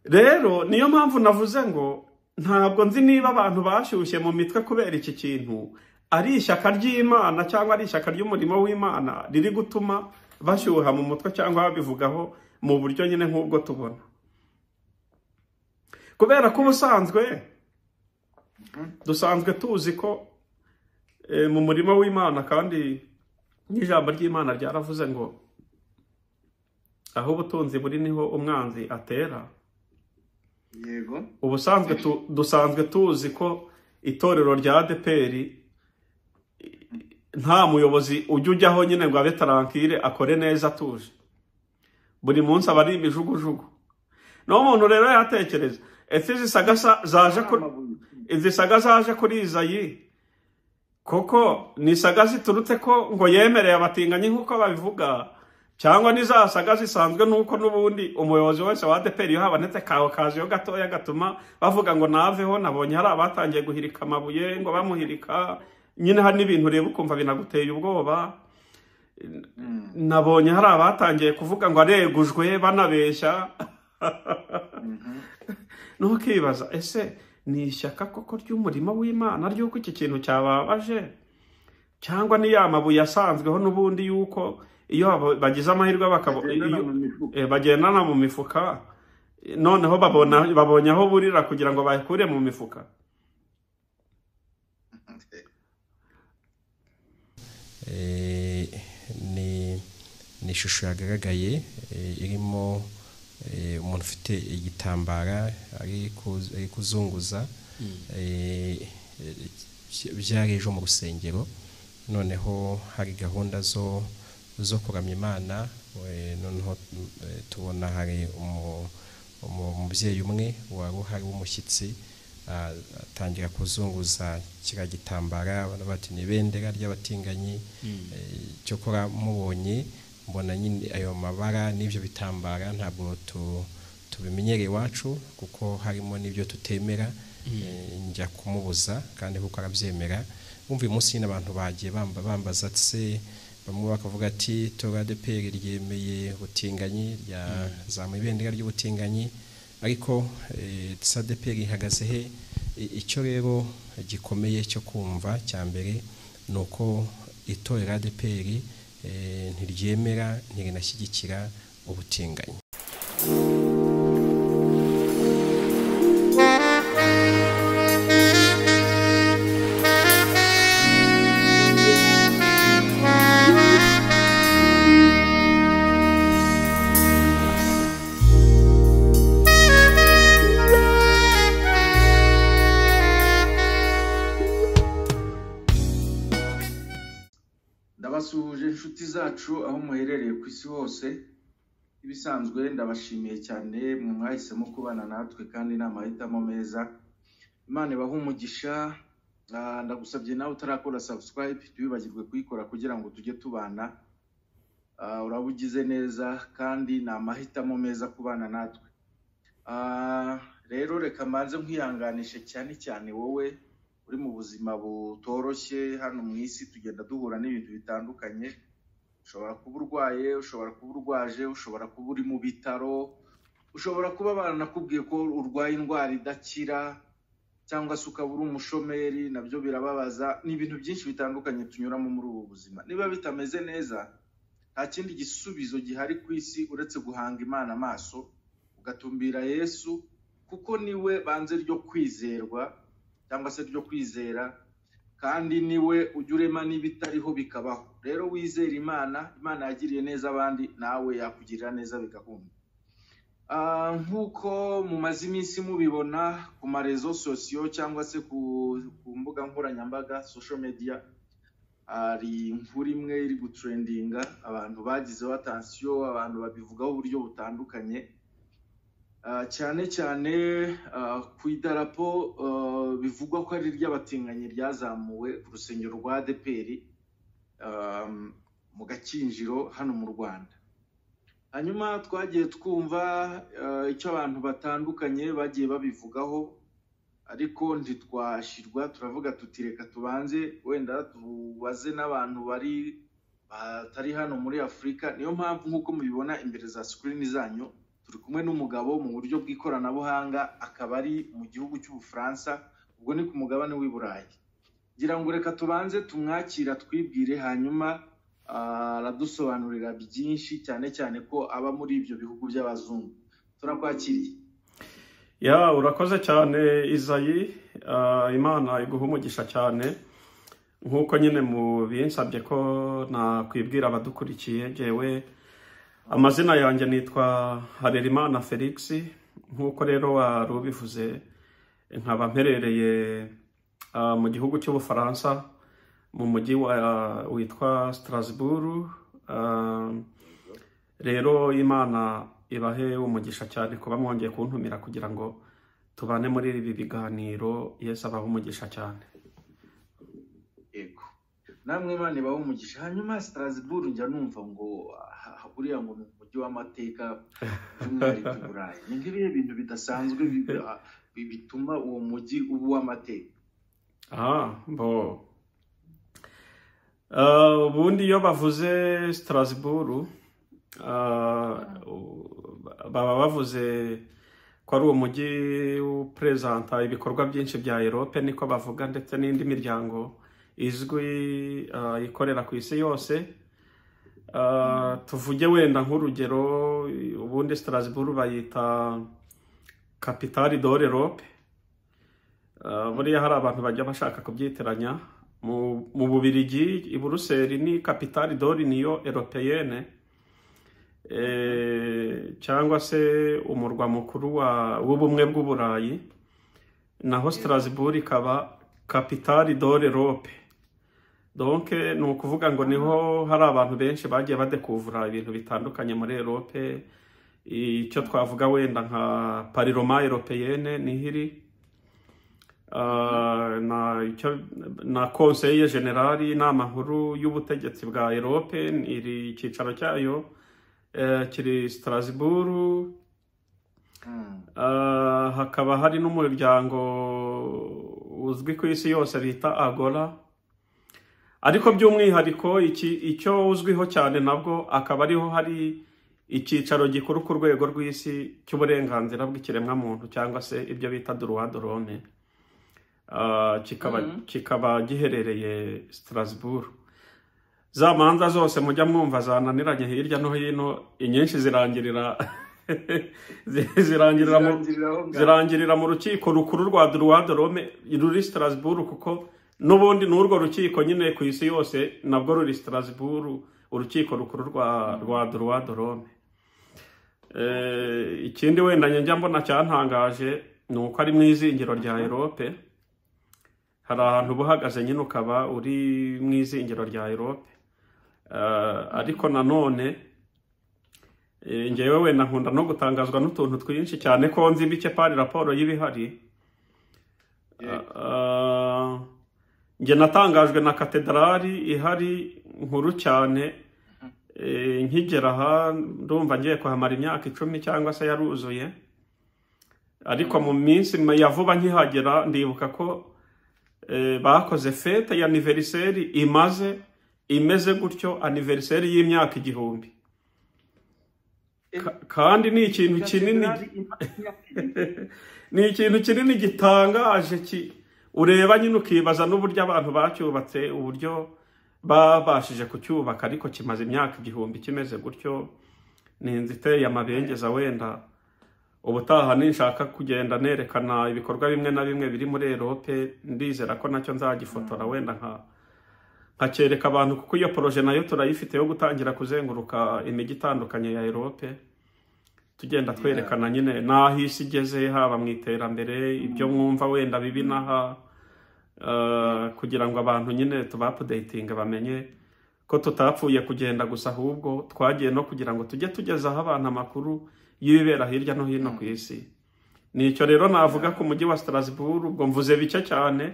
Rero niyo mpamvu navuze ngo ntabwo nzi niba abantu bashyushye mu mitwe kubera iki kintu ari ishyaka ry'Imana cyangwa ari ishyaka ry'umurimo w'Imana riri gutuma bashyuha mu mutwe cyangwa babivugaho mu buryo nyine nk'ubwo tubona. Kubera ko ubusanzwe dusanzwe tuzi ko mu murimo w'Imana, kandi n'ijambo ry'Imana ryaravuze ngo aho ubutunzi buri niho umwanzi atera. Yego. Ubusanzwe dusanzwe tuzi ko itorero rya ADEPR nta muyobozi ujya ujyaho nyine ngo abe tranquille akore neza atuje, buri munsi aba ari imijugujugu. No muntu rero yatekereza ese izi saga zaje kuri Izayi koko ni saga ziturutse ko ngo yemereye abatinganyi nk'uko babivuga, cyangwa ni za saga zisanzwe nuko n'ubundi umuyobozi wese wa ADEPR iyo habonetse kawe kaziyo gatoya gatuma bavuga ngo naveho. Nabonye hari abatangiye guhirika amabuye ngo bamuhirika nyine, hari n'ibintu ureba ukumva binaguteye ubwoba. Nabonye hari abatangiye kuvuga ngo aregujwe banabeshya. Ntukibaza ese ni ishyaka koko ry'umurimo w'Imana ry'uko iki kintu cyababaje, cyangwa ni ya mabuye asanzweho n'ubundi yuko iyo bagize amahirwe bagendana mu mifuka, noneho babonye aho burira kugira ngo bayakure mu mifuka. Ni ishusho yagaragaye irimo umuntu ufite igitambara ari kuzunguza, byari ejo mu rusengero. Noneho hari gahunda zo kuramya Imana, noneho tubona hari umubyeyi umwe wari uhari w'umushyitsi atangira kuzunguza kiriya gitambara, bati ni ibendera ry'abatinganyi. Cyokora mubonye mbona nyine ayo mabara n'ibyo bitambara ntabwo tubimenyereye iwacu, kuko harimo n'ibyo tutemera. Njya kumubuza kandi kuko arabyemera. Wumva uyu munsi nyine abantu bagiye bambaza se, bamwe bakavuga ati itorero ADEPR ryemeye ubutinganyi, ryazamuye ibendera ry'ubutinganyi, ariko ADEPR ihagaze he? Icyo rero gikomeye cyo kumva cya mbere ni uko itorero ADEPR ntiryemera ntirinashyigikira ubutinganyi. Ndabasuhuje inshuti zacu aho muherereye ku isi hose. Ibisanzwe ndabashimiye cyane mwe mwahisemo kubana natwe, kandi ni amahitamo meza. Imana ibahe umugisha. Ndagusabye nawe utarakora subscribe ntiwibagirwe kuyikora kugira ngo tujye tubana. Uraba ugize neza kandi ni amahitamo meza kubana natwe. Rero reka mbanze nkwihanganishe cyane cyane wowe uri mu buzima butoroshye. Hano mu isi tugenda duhura n'ibintu bitandukanye. Ushobora kuba urwaye, ushobora kuba urwaje, ushobora kuba uri mu bitaro, ushobora kuba baranakubwiye ko urwaye indwara idakira, cyangwa se ukaba uri umushomeri, nabyo birababaza. Ni ibintu byinshi bitandukanye tunyuramo muri ubu buzima. Niba bitameze neza, nta kindi gisubizo gihari ku isi uretse guhanga Imana amaso, ugatumbira Yesu, kuko niwe banze ryo kwizerwa cyangwa se ryo kwizera, kandi niwe ujya urema n'ibitariho bikabaho. Rero wizera Imana, Imana yagiriye neza abandi, nawe yakugirira neza bigakunda. Nk'uko mumaze iminsi mubibona ku marezo sosiyo cyangwa se ku mbuga nkoranyambaga social media, hari inkuru imwe iri gutrendinga, abantu bagizeho attention, abantu babivugaho uburyo butandukanye, cyane cyane ku idarapo bivugwa ko ari ry'abatinganyi ryazamuwe ku rusengero rwa ADEPR mu Gakinjiro hano mu Rwanda. Hanyuma twagiye twumva icyo abantu batandukanye bagiye babivugaho, ariko ntitwashirwa, turavuga tuti reka tubanze wenda tubaze n'abantu bari batari hano muri Afurika. Niyo mpamvu nk'uko mubibona imbere za screen zanyu Turi kumwe n'umugabo mu buryo bw'ikoranabuhanga, akaba ari mu gihugu cy'Ubufaransa, ubwo ni ku mugabane w'i Burayi. Ngira ngo reka tubanze tumwakira twibwire, hanyuma aradusobanurira byinshi, cyane cyane ko aba muri ibyo bihugu by'abazungu. Turakwakiriye. Ya, urakoze cyane Izayi, Imana iguha umugisha cyane. Nk'uko nyine mu binsabye ko nakwibwira abadukurikiye, jewe amazina yanjye nitwa Harerimana Felix, nk'uko rero wari ubivuze, nkaba mperereye mu gihugu cy'Ubufaransa, mu mujyi witwa Strasbourg. Rero Imana ibahe umugisha cyane kuba mwongeye kuntumira kugira ngo tubane muri ibi biganiro. Yesu abahe umugisha cyane. Yego, namwe Imana ibahe umugisha. Hanyuma Strasbourg njya numva ngo buriya ngo ni umujyi w'amateka by'umwihariko i Burayi. Ni nk'ibihe bintu bidasanzwe bituma uwo mujyi uba uw'amateka? Bo ubundi iyo bavuze Strasbourg baba bavuze ko ari umujyi upresenta ibikorwa byinshi bya Europe, niko bavuga, ndetse n'indi miryango izwi ikorera ku isi yose. Tuvuge wenda nk'urugero, ubundi Strasbourg bayita capitale de l'Europe. Buriya hari abantu bajya bashaka kubyitiranya. Mu Bubirigi i Buruseli ni capitale de l'Union européenne, cyangwa se umurwa mukuru w'ubumwe bw'Uburayi, naho Strasbourg ikaba capitale de l'Europe. Donc ni ukuvuga ngo niho hari abantu benshi bagiye badekuvura ibintu bitandukanye muri Europe. Icyo twavuga wenda nka Parlement européenne niho iri, na Conseil général, inama nkuru y'ubutegetsi bwa Europe, iri icyicaro cyayo kiri Strasbourg. Hakaba hari n'umuryango uzwi ku isi yose bita Agora, ariko by'umwihariko icyo uzwiho cyane nabwo akaba ariho hari icyicaro gikuru ku rwego rw'isi cy'uburenganzira bw'ikiremwamuntu, cyangwa se ibyo bita droit de l'homme, kikaba giherereye Strasbourg. Za manza zose mujya mwumva zananiranye hirya no hino, inyinshi zirangirira zirangirira mu rukiko rukuru rwa droit de l'homme ruri Strasbourg, kuko n'ubundi n'urwo rukiko nyine ku isi yose nabwo ruri Strasbourg, urukiko rukuru rwa droit de l'homme. Ikindi wenda njya mbona cyantangaje ni uko ari mu izingiro rya Europe. Hari ahantu uba uhagaze nyine ukaba uri mu izingiro rya Europe. Ariko nanone ngewe wenda nkunda no gutangazwa n'utuntu twinshi cyane ko nzi bike pari raporo y'ibihari. Nge natangajwe na katedrali ihari nkuru cyane. Nkigera aha ndumva ngiye kuhamara imyaka 10 cyangwa se yaruzuye, ariko mu minsi ya vuba nkihagera ndibuka ko bakoze fete ya anniversaire imaze imeze gutyo, anniversaire y'imyaka 1000. Kandi ni ikintu kinini, ni ikintu kinini gitangaje, ureba nyine ukibaza n'uburyo abantu bacyubatse, uburyo babashije kucyubaka, ariko kimaze imyaka 1000 kimeze gutyo. Ni inzu iteye amabengeza. Wenda ubutaha ninshaka kugenda nerekana ibikorwa bimwe na bimwe biri muri Europe, ndizera ko nacyo nzagifotora wenda nkacyereka abantu, kuko iyo projet nayo turayifite yo gutangira kuzenguruka imijyi itandukanye ya Europe, tugenda twerekana nyine n'aho isi igeze, haba mu iterambere, ibyo mwumva wenda bibi n'aha, kugira ngo abantu nyine tuba-updatinge bamenye ko tutapfuye kugenda gusa, ahubwo twagiye no kugira ngo tujye tugezaho abantu amakuru y'ibibera hirya no hino ku isi. Nicyo rero navuga ku mujyi wa Strasbourg. Ubwo mvuze bike cyane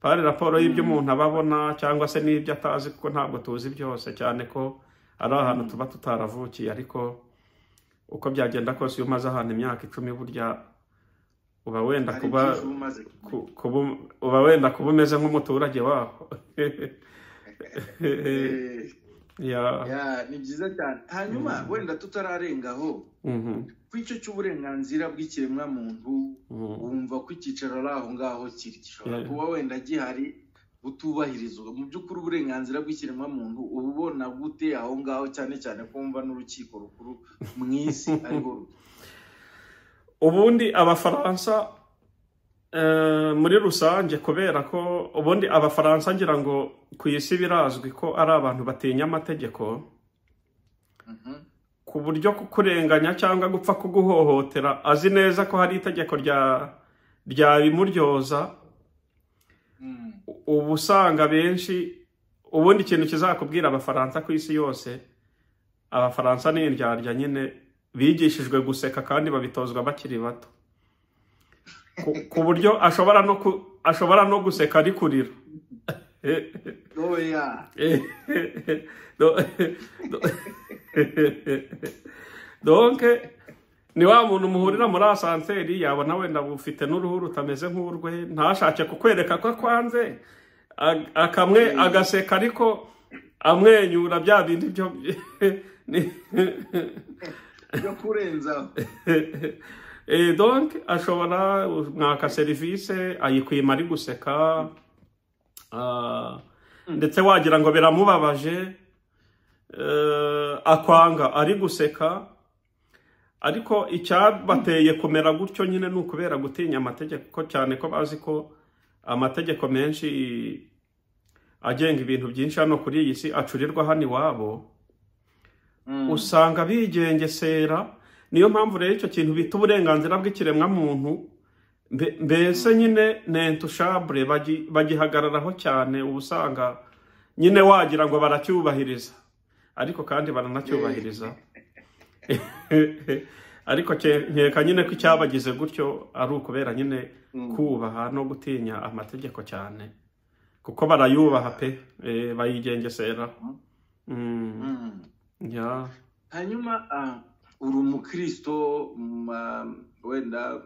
pari raporo y'ibyo umuntu ababona cyangwa se n'ibyo atazi, kuko ntabwo tuzi byose, cyane ko ari ahantu tuba tutaravukiye. Ariko uko byagenda kose, iyo umaze ahantu imyaka 10 burya uba wenda kuba umeze nk'umuturage waho. Ni byiza cyane. Hanyuma wenda tutararengaho, Ku icyo cy'uburenganzira bw'ikiremwamuntu, wumva ko icyicaro ari aho ngaho kiri, gishobora kuba wenda gihari butubahirizwa. Mu by'ukuri uburenganzira bw'ikiremwamuntu uba ubona gute aho ngaho, cyane cyane ko wumva n'urukiko rukuru mu isi ariho ruri? Ubundi Abafaransa muri rusange, kubera ko ubundi Abafaransa ngira ngo ku isi birazwi ko ari abantu batinya amategeko, ku buryo kukurenganya cyangwa gupfa kuguhohotera azi neza ko hari itegeko ryabimuryoza. Uba usanga benshi, ubundi ikintu kizakubwira Abafaransa ku isi yose, Abafaransa ni indyarya nyine, bigishijwe guseka kandi babitozwa bakiri bato, ku buryo ashobora no guseka ari kurira. Oya. Donc ni wa muntu muhurira muri ascenseur, yabona wenda bufite n'uruhu rutameze nk'urwe, ntashake kukwereka ko akwanze, akamwe agaseka ariko amwenyura, bya bindi byo byo kurenzaho. Donc ashobora mwaka serivisi ayikwima ari guseka, ndetse wagira ngo biramubabaje, akwanga ari guseka. Ariko icyabateye kumera gutyo nyine ni ukubera gutinya amategeko cyane, ko bazi ko amategeko menshi agenga ibintu byinshi hano kuri iyi si acurirwa hano iwabo. Usanga bigengesera. Niyo mpamvu rero icyo kintu bita uburenganzira bw'ikiremwamuntu mbese nyine n'intouchable bagihagararaho cyane. Uba usanga nyine wagira ngo baracyubahiriza, ariko kandi baranacyubahiriza. Ariko nkeka nyine ko icyabagize gutyo ari ukubera nyine kubaha no gutinya amategeko cyane, kuko barayubaha pe, bayigengesera. Hanyuma uri umukristo, wenda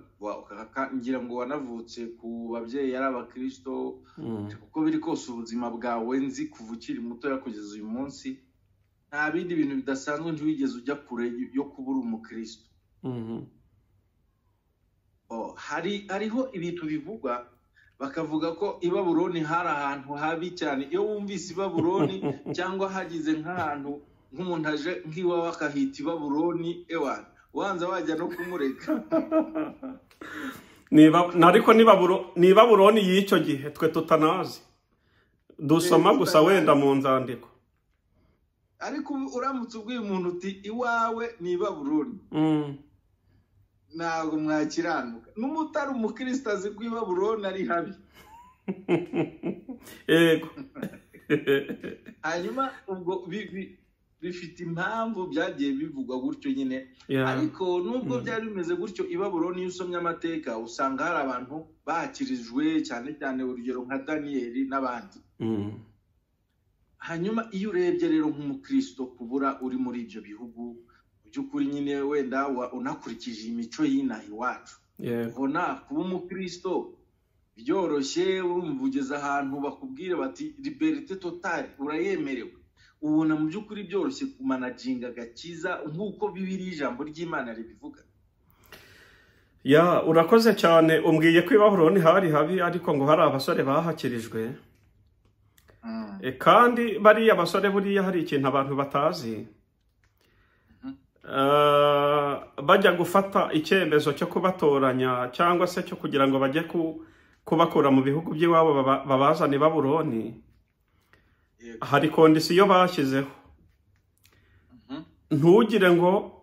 ngira ngo wanavutse ku babyeyi ari abakristo. Uko biri kose ubuzima bwawe nzi kuva ukiri mutoya kugeza uyu munsi, nta bindi bintu bidasanzwe, ntiwigeze ujya kure yo kuba uri umukristo. Hariho ibintu bivugwa, bakavuga ko i Babuloni hari ahantu habi cyane. Iyo wumvise i Babuloni cyangwa hagize nk'ahantu nk'umuntu aje nk'iwawe akahita i Babuloni, ewa wanza wajya no kumureka. Ariko ni Babuloni y'icyo gihe twe tutanazi, dusoma gusa wenda mu nzandiko. Ariko uramutse ubwiye umuntu uti iwawe ni i Babuloni, ntabwo mwakiranuka. N'umutari umukristo azi ko i Babuloni ari habi. Yego. Hanyuma ubwo bifite impamvu byagiye bivugwa gutyo nyine. Ariko nubwo byari bimeze gutyo i Babuloni, iyo usomye amateka usanga hari abantu bahakirijwe, cyane cyane urugero nka Daniyeli n'abandi. Hanyuma iyo urebye rero nk'umukristo kubura uri muri ibyo bihugu, mu by'ukuri nyine wenda unakurikije imico y'inaha iwacu, ubona kuba umukristo byoroshye. Urumva ugeze ahantu bakubwira bati liberté totale urayemerewe, ubona mu by'ukuri byoroshye kumanaginga agakiza nk'uko Bibiliya ijambo ry'Imana ribivuga? Ya, urakoze cyane. Umbwiye ko i Babuloni hari habi, ariko ngo hari abasore bahakirijwe. Kandi bariya basore, buriya hari ikintu abantu batazi. Bajya gufata icyemezo cyo kubatoranya cyangwa se cyo kugira ngo bajye kubakura mu bihugu by'iwabo babazane i Babuloni, hari condition bashyizeho. Ntugire ngo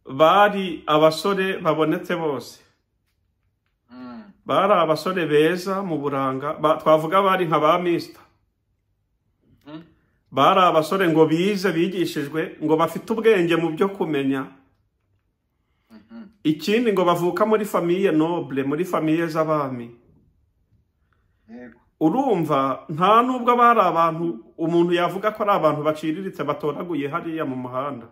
bari abasore babonetse bose. Bari abasore beza mu buranga, twavuga bari nka ba mister. Bari abasore ngo bize, bigishijwe, ngo bafite ubwenge mu byo kumenya. Ikindi ngo bavuka muri famille noble, muri famille z'abami. Urumva nta nubwo bari abantu umuntu yavuga ko ari abantu baciriritse batoraguye hariya mu muhanda.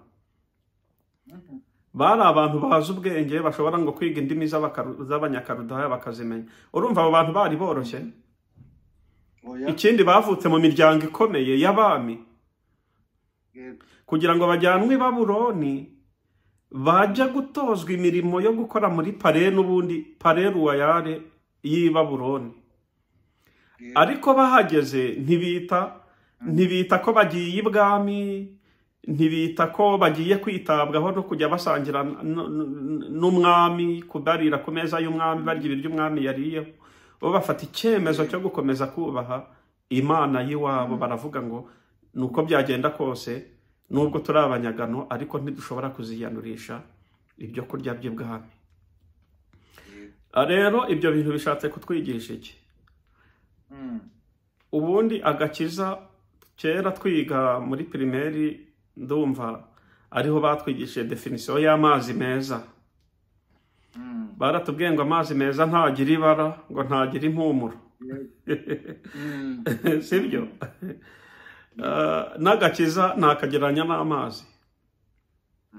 Bari abantu bazi ubwenge, bashobora ngo kwiga indimi z'Abanyakarudaya bakazimenya. Urumva abo bantu bari boroshye? Ikindi bavutse mu miryango ikomeye y'abami. Kugira ngo bajyanwe i Babuloni Bajya gutozwa imirimo yo gukora muri palais, n'ubundi palais royal y'i Babuloni. Ariko bahageze ntibita ko bagiye ibwami, ntibita ko bagiye kwitabwaho no kujya basangira n'umwami, kubarira ku meza y'umwami, barya ibiryo umwami yariyeho. Bo bafata icyemezo cyo gukomeza kubaha Imana y'iwabo. Baravuga ngo nuko byagenda kose, nubwo turi abanyagano, ariko ntidushobora kuziyanurisha ibyo kurya by'ibwami. Rero ibyo bintu bishatse kutwigisha iki? Ubundi agakiza, kera twiga muri primaire, ndumva ariho batwigishije définition y'amazi meza. Baratubwiye ngo amazi meza ntagira ibara, ngo ntagira impumuro, sibyo? N'agakiza nakagereranya n'amazi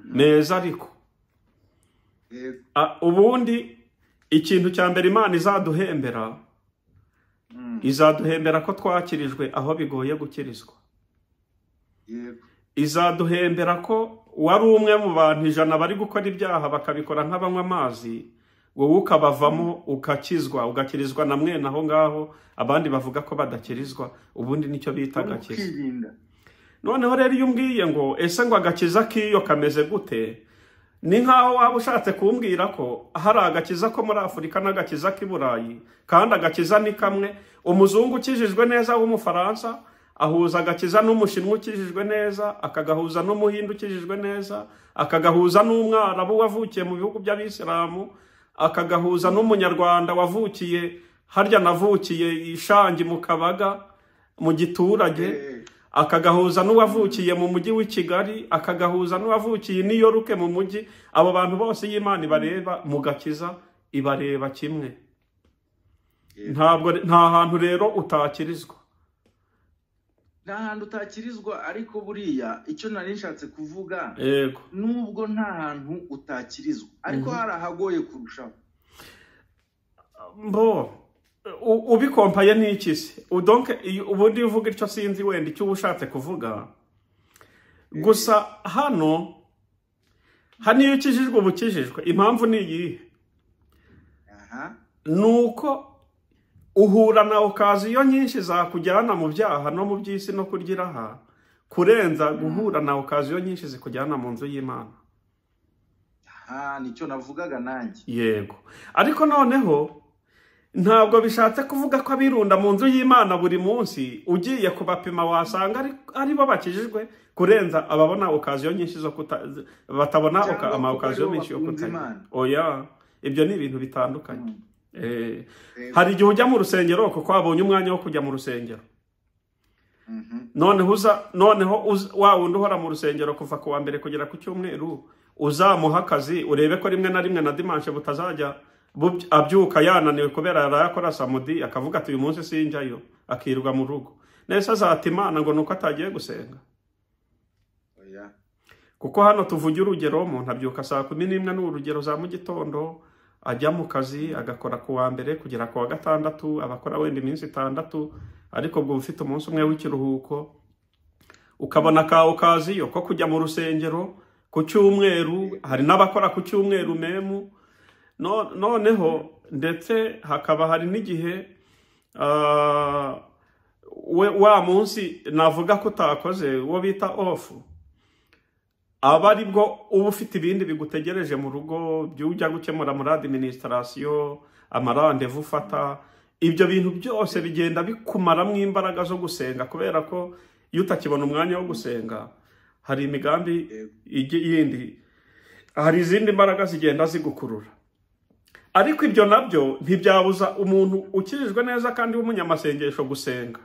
meza. Ariko ubundi ikintu cya mbere Imana izaduhembera, izaduhembera ko twakirijwe aho bigoye gukirizwa. Izaduhembera ko wari umwe mu bantu 100 bari gukora ibyaha, bakabikora nk'abanywa amazi, wowe ukabavamo, ukakizwa, ugakirizwa na mwene aho ngaho abandi bavuga ko badakirizwa. Ubundi nicyo bita agakiza. Noneho rero iyo umbwiye ngo ese ngo agakiza k'iyo kameze gute, ni nk'aho waba ushatse kumbwira ko hari agakiza ko muri Afurika n'agakiza k'i Burayi, kandi agakiza ni kamwe. Umuzungu ukijijwe neza w'Umufaransa ahuza agakiza n'Umushinwa ukijijwe neza, akagahuza n'Umuhinde ukijijwe neza, akagahuza n'Umwarabu wavukiye mu bihugu by'Abisilamu, akagahuza n'Umunyarwanda wavukiye harya navukiye Ishangi mu Kabaga mu giturage, akagahuza n'uwavukiye mu mujyi w'i Kigali, akagahuza n'uwavukiye i New York mu mujyi. Abo bantu bose iyo Imana ibareba mu gakiza, ibareba kimwe. Ntabwo nta hantu rero utakirizwa. Nta hantu utakirizwa, ariko buriya icyo nari nshatse kuvuga, nubwo nta hantu utakirizwa, ariko hari ahagoye kurushaho. Mbo ubikompaye n'iki se? Donc ubundi iyo uvuga icyo, sinzi wenda icyo uba ushatse kuvuga. Gusa hano iyo ukijijwe uba ukijijwe. Impamvu ni iyihe? Ni uko uhura na occasion nyinshi zakujyana mu byaha no mu by'isi no kurya iraha, kurenza guhura na occasion nyinshi zikujyana mu nzu y'Imana. Aha nicyo navugaga nanjye. Yego, ariko noneho ntabwo bishatse kuvuga ko abirunda mu nzu y'Imana buri munsi, ugiye kubapima wasanga ari bo bakijijwe kurenza ababona occasion nyinshi zo kuta batabona cyangwa ama kuko occasion aribo menshi yo bakunze kutajya. Imana. Oya, ibyo ni ibintu bitandukanye. Hari igihe ujya mu rusengero kuko wabonye umwanya wo kujya mu rusengero. Noneho wa wundi uhora mu rusengero kuva ku wa mbere kugera ku cyumweru, uzamuha akazi urebe ko rimwe na rimwe na dimanche butazajya abyuka yananiwe kubera yaraye akora samedi, akavuga ati: "Uyu munsi sinjyayo," akirwa mu rugo. Nese azata Imana ngo nuko atagiye gusenga? Oya. Kuko hano tuvuge urugero, umuntu abyuka saa 11, ni urugero, za mu gitondo, ajya mu kazi, agakora ku wa mbere kugera ku wa gatandatu, abakora wenda iminsi 6, ariko ubwo ufite umunsi umwe w'ikiruhuko, ukabona ka occasion ko kujya mu rusengero ku cyumweru. Hari n'abakora ku cyumweru même. No, noneho ndetse hakaba hari n'igihe we wa munsi navuga ko utakoze, uwo bita off, aba ari bwo uba ufite ibindi bigutegereje mu rugo ujya gukemura muri administration, ama rendez-vous ufata. Ibyo bintu byose bigenda bikumaramo imbaraga zo gusenga, kubera ko iyo utakibona umwanya wo gusenga, hari imigambi yindi, hari izindi mbaraga zigenda zigukurura. Ariko ibyo nabyo ntibyabuza umuntu ukijijwe neza kandi w'umunyamasengesho gusenga,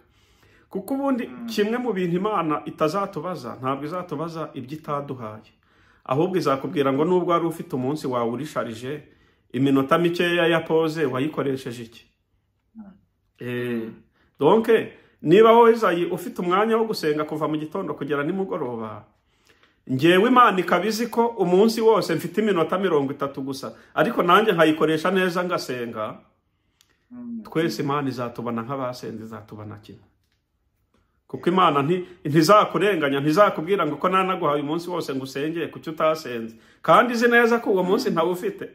kuko ubundi kimwe mu bintu Imana itazatubaza, ntabwo izatubaza ibyo itaduhaye, ahubwo izakubwira ngo nubwo wari ufite umunsi wawe urisharije, iminota mikeya ya pause wayikoresheje iki? Donc niba wowe Izayi ufite umwanya wo gusenga kuva mu gitondo kugera nimugoroba, ngewe Imana ikaba izi ko umunsi wose mfite iminota 30 gusa, ariko nanjye nkayikoresha neza ngasenga, twese Imana izatubona nk'abasenze, izatubona kimwe. Kuko Imana ntizakurenganya, ntizakubwira ngo ko nanaguhaye umunsi wose ngo usengeye kuki utasenze, kandi izi neza ko uwo munsi ntawufite.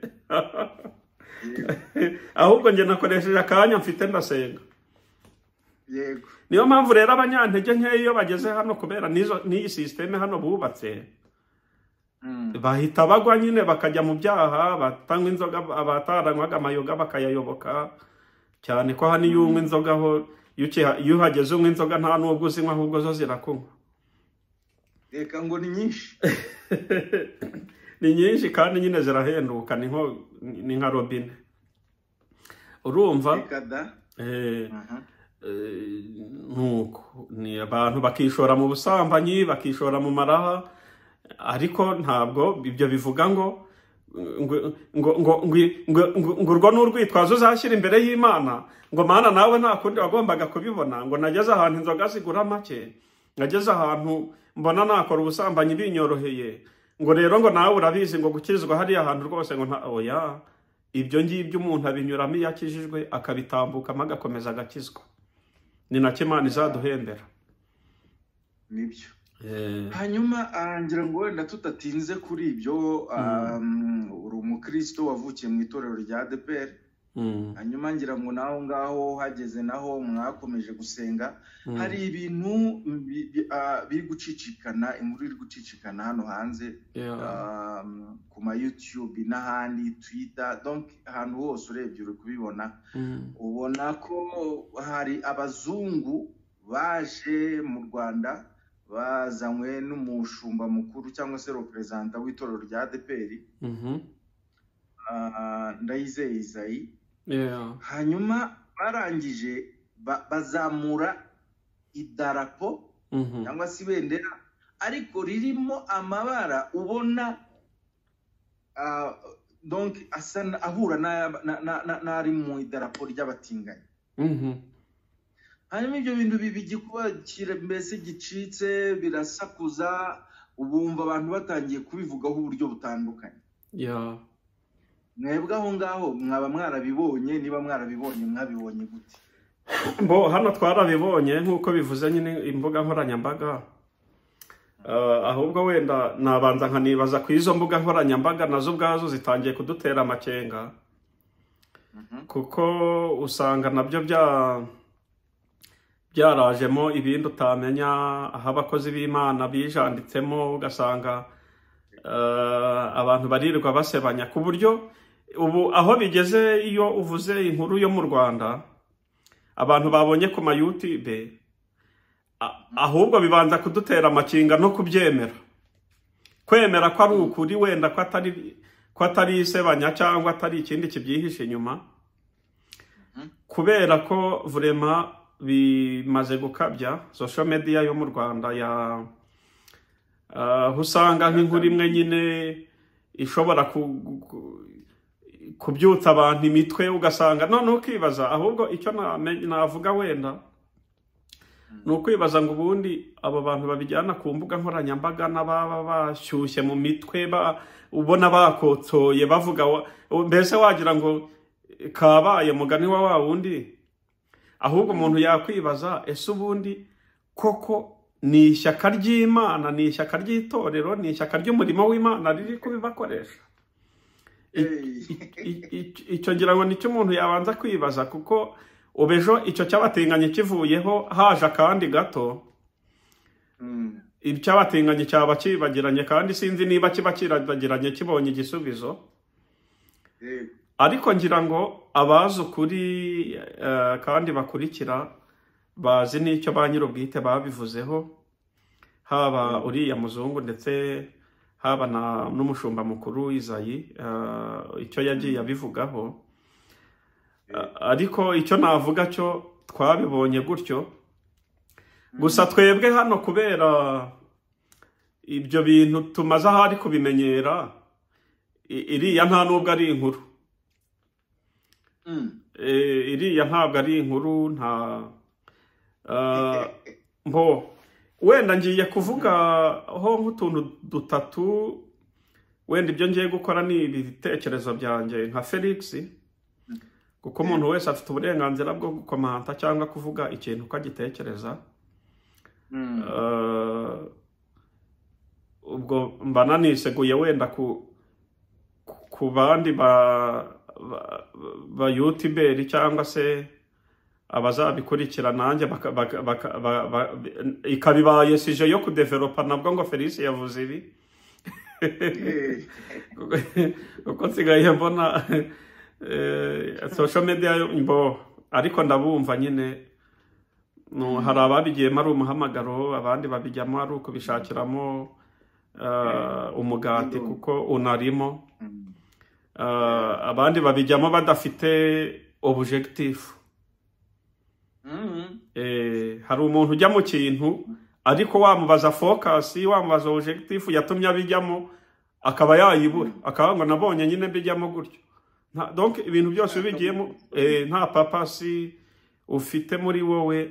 Ahubwo njye nakoresheje akanya mfite ndasenga. Yego. Niyo mpamvu rero abanyantege nkeya iyo bageze hano, kubera n'iyi sisiteme hano bubatse, bahita bagwa nyine bakajya mu byaha, batanywa inzoga, abataranywaga amayoga bakayayoboka cyane ko hano iyo unywa inzoga ho, iyo uhageze unywa inzoga nta n'ubwo uzinywa, ahubwo zo zirakunywa. Reka ngo ni nyinshi. Ni nyinshi kandi nyine zirahenduka, ni nka robine, urumva? Reka da. Nuko ni abantu bakishora mu busambanyi, bakishora mu maraha, ariko ntabwo ibyo bivuga ngo ngo ngo ngo ngo ngo ngo urwo ni urwitwazo uzashyira imbere y'Imana, ngo Mana nawe nta kundi wagombaga kubibona, ngo nageze ahantu inzoga zigura make, nageze ahantu mbona nakora ubusambanyi binyoroheye, ngo rero ngo nawe urabizi ngo gukirizwa hariya hantu rwose ngo nta oya. Ibyo ngibyo umuntu abinyuramo iyo akijijwe, akabitambukamo agakomeza agakizwa, ni nacyo Imana izaduhembera. Nibyo. Hanyuma ngira ngo wenda tudatinze kuri ibyo, uri umukristo wavukiye mu itorero rya ADEPR, hanyuma ngira ngo naho ngaho hageze naho mwakomeje gusenga. Hari ibintu biri gucicikana, inkuru iri gucicikana hano hanze, ku ma YouTube n'ahandi, Twitter, donc ahantu hose urebye uri kubibona, ubona ko hari abazungu baje mu Rwanda bazanywe n'umushumba mukuru cyangwa se représentant w'itorero rya ADEPR, Ndayizeye Isaie. Hanyuma barangije bazamura idarapo cyangwa se ibendera, ariko ririmo amabara ubona donc asa ahura n'ari mu idarapo ry'abatinganyi. Hanyuma ibyo bintu biba igikuba mbese gicitse, birasakuza, ubumva abantu batangiye kubivugaho uburyo butandukanye. Mwebwe aho ngaho mwaba mwarabibonye? Niba mwarabibonye, mwabibonye gute? Bo hano twarabibonye nk'uko bivuze nyine imbuga nkoranyambaga. Ahubwo wenda nabanza nkanibaza ku izo mbuga nkoranyambaga nazo ubwazo zitangiye kudutera amakenga, kuko usanga nabyo byarajemo ibindi utamenya, aho abakozi b'Imana bijanditsemo, ugasanga abantu barirwa basebanya, ku buryo ubu aho bigeze iyo uvuze inkuru yo mu Rwanda abantu babonye ku ma YouTube, ahubwo bibanza kudutera amakinga no kubyemera, kwemera ko ari ukuri, wenda ko atari isebanya cyangwa atari ikindi kibyihishe inyuma, kubera ko vraiment bimaze gukabya. Social media yo mu Rwanda ya aho usanga nk'inkuru imwe nyine ishobora kubyutsa abantu imitwe, ugasanga none ukibaza. Ahubwo icyo navuga wenda ni ukwibaza ngo ubundi abo bantu babijyana ku mbuga nkoranyambaga n'ababa bashyushye mu mitwe, ubona bakotsoye bavuga, mbese wagira ngo kabaye mugani wa wa wundi. Ahubwo umuntu yakwibaza, ese ubundi koko ni ishyaka ry'Imana, ni ishyaka ry'itorero, ni ishyaka ry'umurimo w'Imana riri kubibakoresha? Icyo ngira ngo nicyo umuntu yabanza kwibaza, kuko ubu ejo icyo cyabatinganye kivuyeho haje akandi gato, icyabatinganye cyaba kibagiranye, kandi sinzi niba kiba kiragiranye kibonye igisubizo. Ariko ngira ngo abazi ukuri kandi bakurikira bazi n'icyo ba nyir'ubwite babivuzeho, haba uriya muzungu ndetse haba n'umushumba mukuru Isaie, icyo yagiye abivugaho. Ariko icyo navuga cyo twabibonye gutyo gusa. Twebwe hano kubera ibyo bintu tumaze ahari kubimenyera, iriya nta nubwo ari inkuru. Iriya ntabwo ari inkuru, nta mbo wenda ngiye kuvuga ho nk'utuntu dutatu. Wenda ibyo ngiye gukora ni ibitekerezo byanjye nka Felix, kuko umuntu wese afite uburenganzira bwo gukomanta cyangwa kuvuga ikintu uko agitekereza. Ubwo mba naniseguye wenda ku bandi ba youtuberi cyangwa se abazabikurikira nanjye ikabibaye sije yo kudevelopa nabwo ngo Felice yavuze ibi. Uko nsigaye mbona social media mbo, ariko ndabumva nyine hari ababigiyemo ari umuhamagaro, abandi babijyamo ari ukubishakiramo umugati kuko unarimo, abandi babijyamo badafite objectif. Hari umuntu ujya mu kintu ariko wamubaza focus, wamubaza objectif yatumye abijyamo akaba yayibura, akaba ngo nabonye nyine mbijyamo gutyo. Donc ibintu byose ubigiyemo nta papasi ufite muri wowe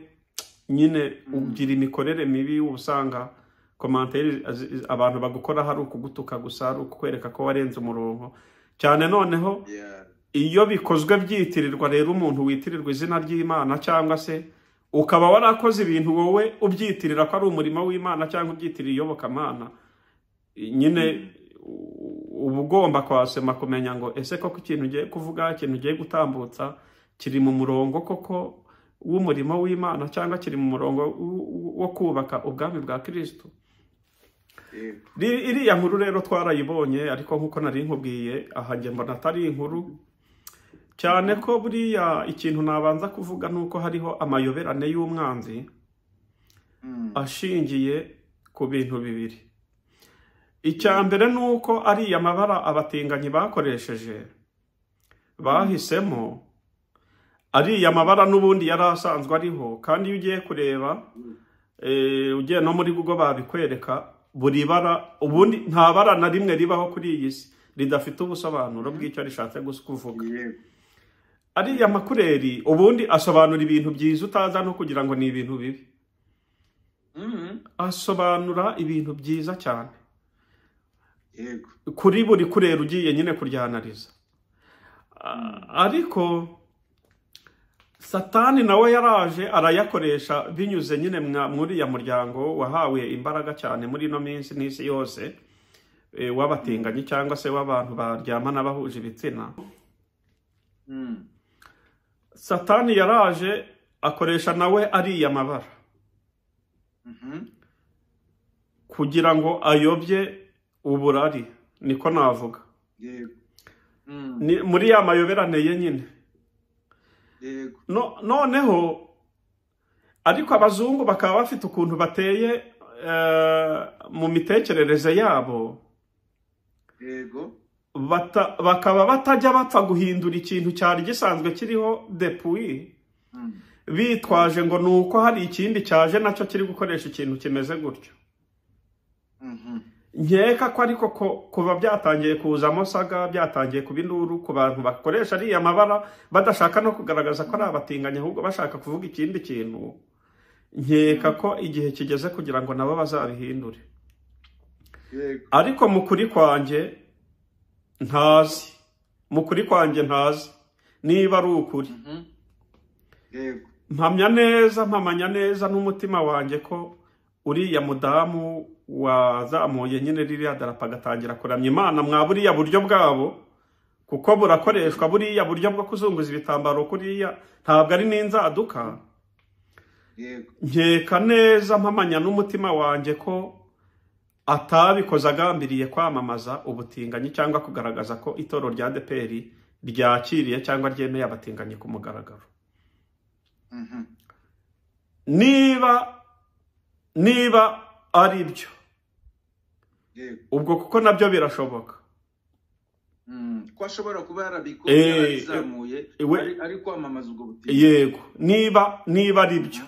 nyine, ugira imikorere mibi, usanga commentaire abantu bagukora hari ukugutuka gusa, hari ukukwereka ko warenze umurongo cyane. Noneho iyo bikozwe byitirirwa rero umuntu witirirwa izina ry'Imana, cyangwa se ukaba warakoze ibintu wowe ubyitirira ko ari umurimo w'Imana cyangwa ubyitirira iyobokamana nyine, uba ugomba kwasema kumenya ngo ese koko ikintu ugiye kuvuga, ikintu ugiye gutambutsa kiri mu murongo koko w'umurimo w'Imana, cyangwa kiri mu murongo wo kubaka ubwami bwa Kristo. Iriya nkuru rero twarayibonye, ariko nkuko nari nkubwiye aha njye mbona atari inkuru cyane, ko buriya ikintu nabanza kuvuga nuko hariho amayoberane y'umwanzi ashingiye ku bintu bibiri. Icya mbere nuko ariya mabara abatinganyi bakoresheje bahisemo, ariya mabara n'ubundi yari asanzwe ariho, kandi iyo ugiye kureba ugiye no muri Google babikwereka, buri bara ubundi nta bara na rimwe ribaho kuri iyi si ridafite ubusobanuro bw'icyo rishatse kuvuga. Ariya makureri ubundi asobanura ibintu byiza utaza no kugira ngo ni ibintu bibi, asobanura ibintu byiza cyane kuri buri kurera ugiye nyine kuryanariza. Ariko Satani nawe yaraje arayakoresha binyuze nyine muri ya muryango wahawe imbaraga cyane muri ino minsi n'isi yose, w'abatinganyi cyangwa se w'abantu baryamana bahuje ibitsina. Satani yaraje akoresha nawe ariya mabara kugira ngo ayobye uburari, niko navuga, muri ya mayoberane ye nyine. Noneho ariko abazungu bakaba bafite ukuntu bateye mu mitekerereze yabo, bakaba batajya bapfa guhindura ikintu cyari gisanzwe kiriho depuis, bitwaje ngo nuko hari ikindi cyaje nacyo kiri gukoresha ikintu kimeze gutyo. Nkeka ko ariko kuva byatangiye kuzamo saga, byatangiye kuba induru ku bantu bakoresha ariya mabara badashaka no kugaragaza ko ari abatinganya, ahubwo bashaka kuvuga ikindi kintu. Nkeka ko igihe kigeze kugira ngo nabo bazabihindure. Ariko mu kuri kwanjye ntazi, mu kuri kwanjye ntazi niba ari ukuri. Mpamya neza, mpamanya neza n'umutima wanjye ko uriya mudamu wazamuye nyine ririya darapo agatangira kuramya Imana mwa buriya buryo bwabo, kuko burakoreshwa buriya buryo bwo kuzunguza ibitambaro kuriya, ntabwo ari n'inzaduka. Nkeka neza mpamanya n'umutima wanjye ko atabikoze agambiriye kwamamaza ubutinganyi cyangwa kugaragaza ko itorero rya ADEPR ryakiriye cyangwa ryemeye abatinganyi ku mugaragaro. Niba ari byo, ubwo kuko nabyo birashoboka ko ashobora kuba yarabikoze yarazamuye ari kwamamaza ubwo butinganyi. Yego, niba ari byo,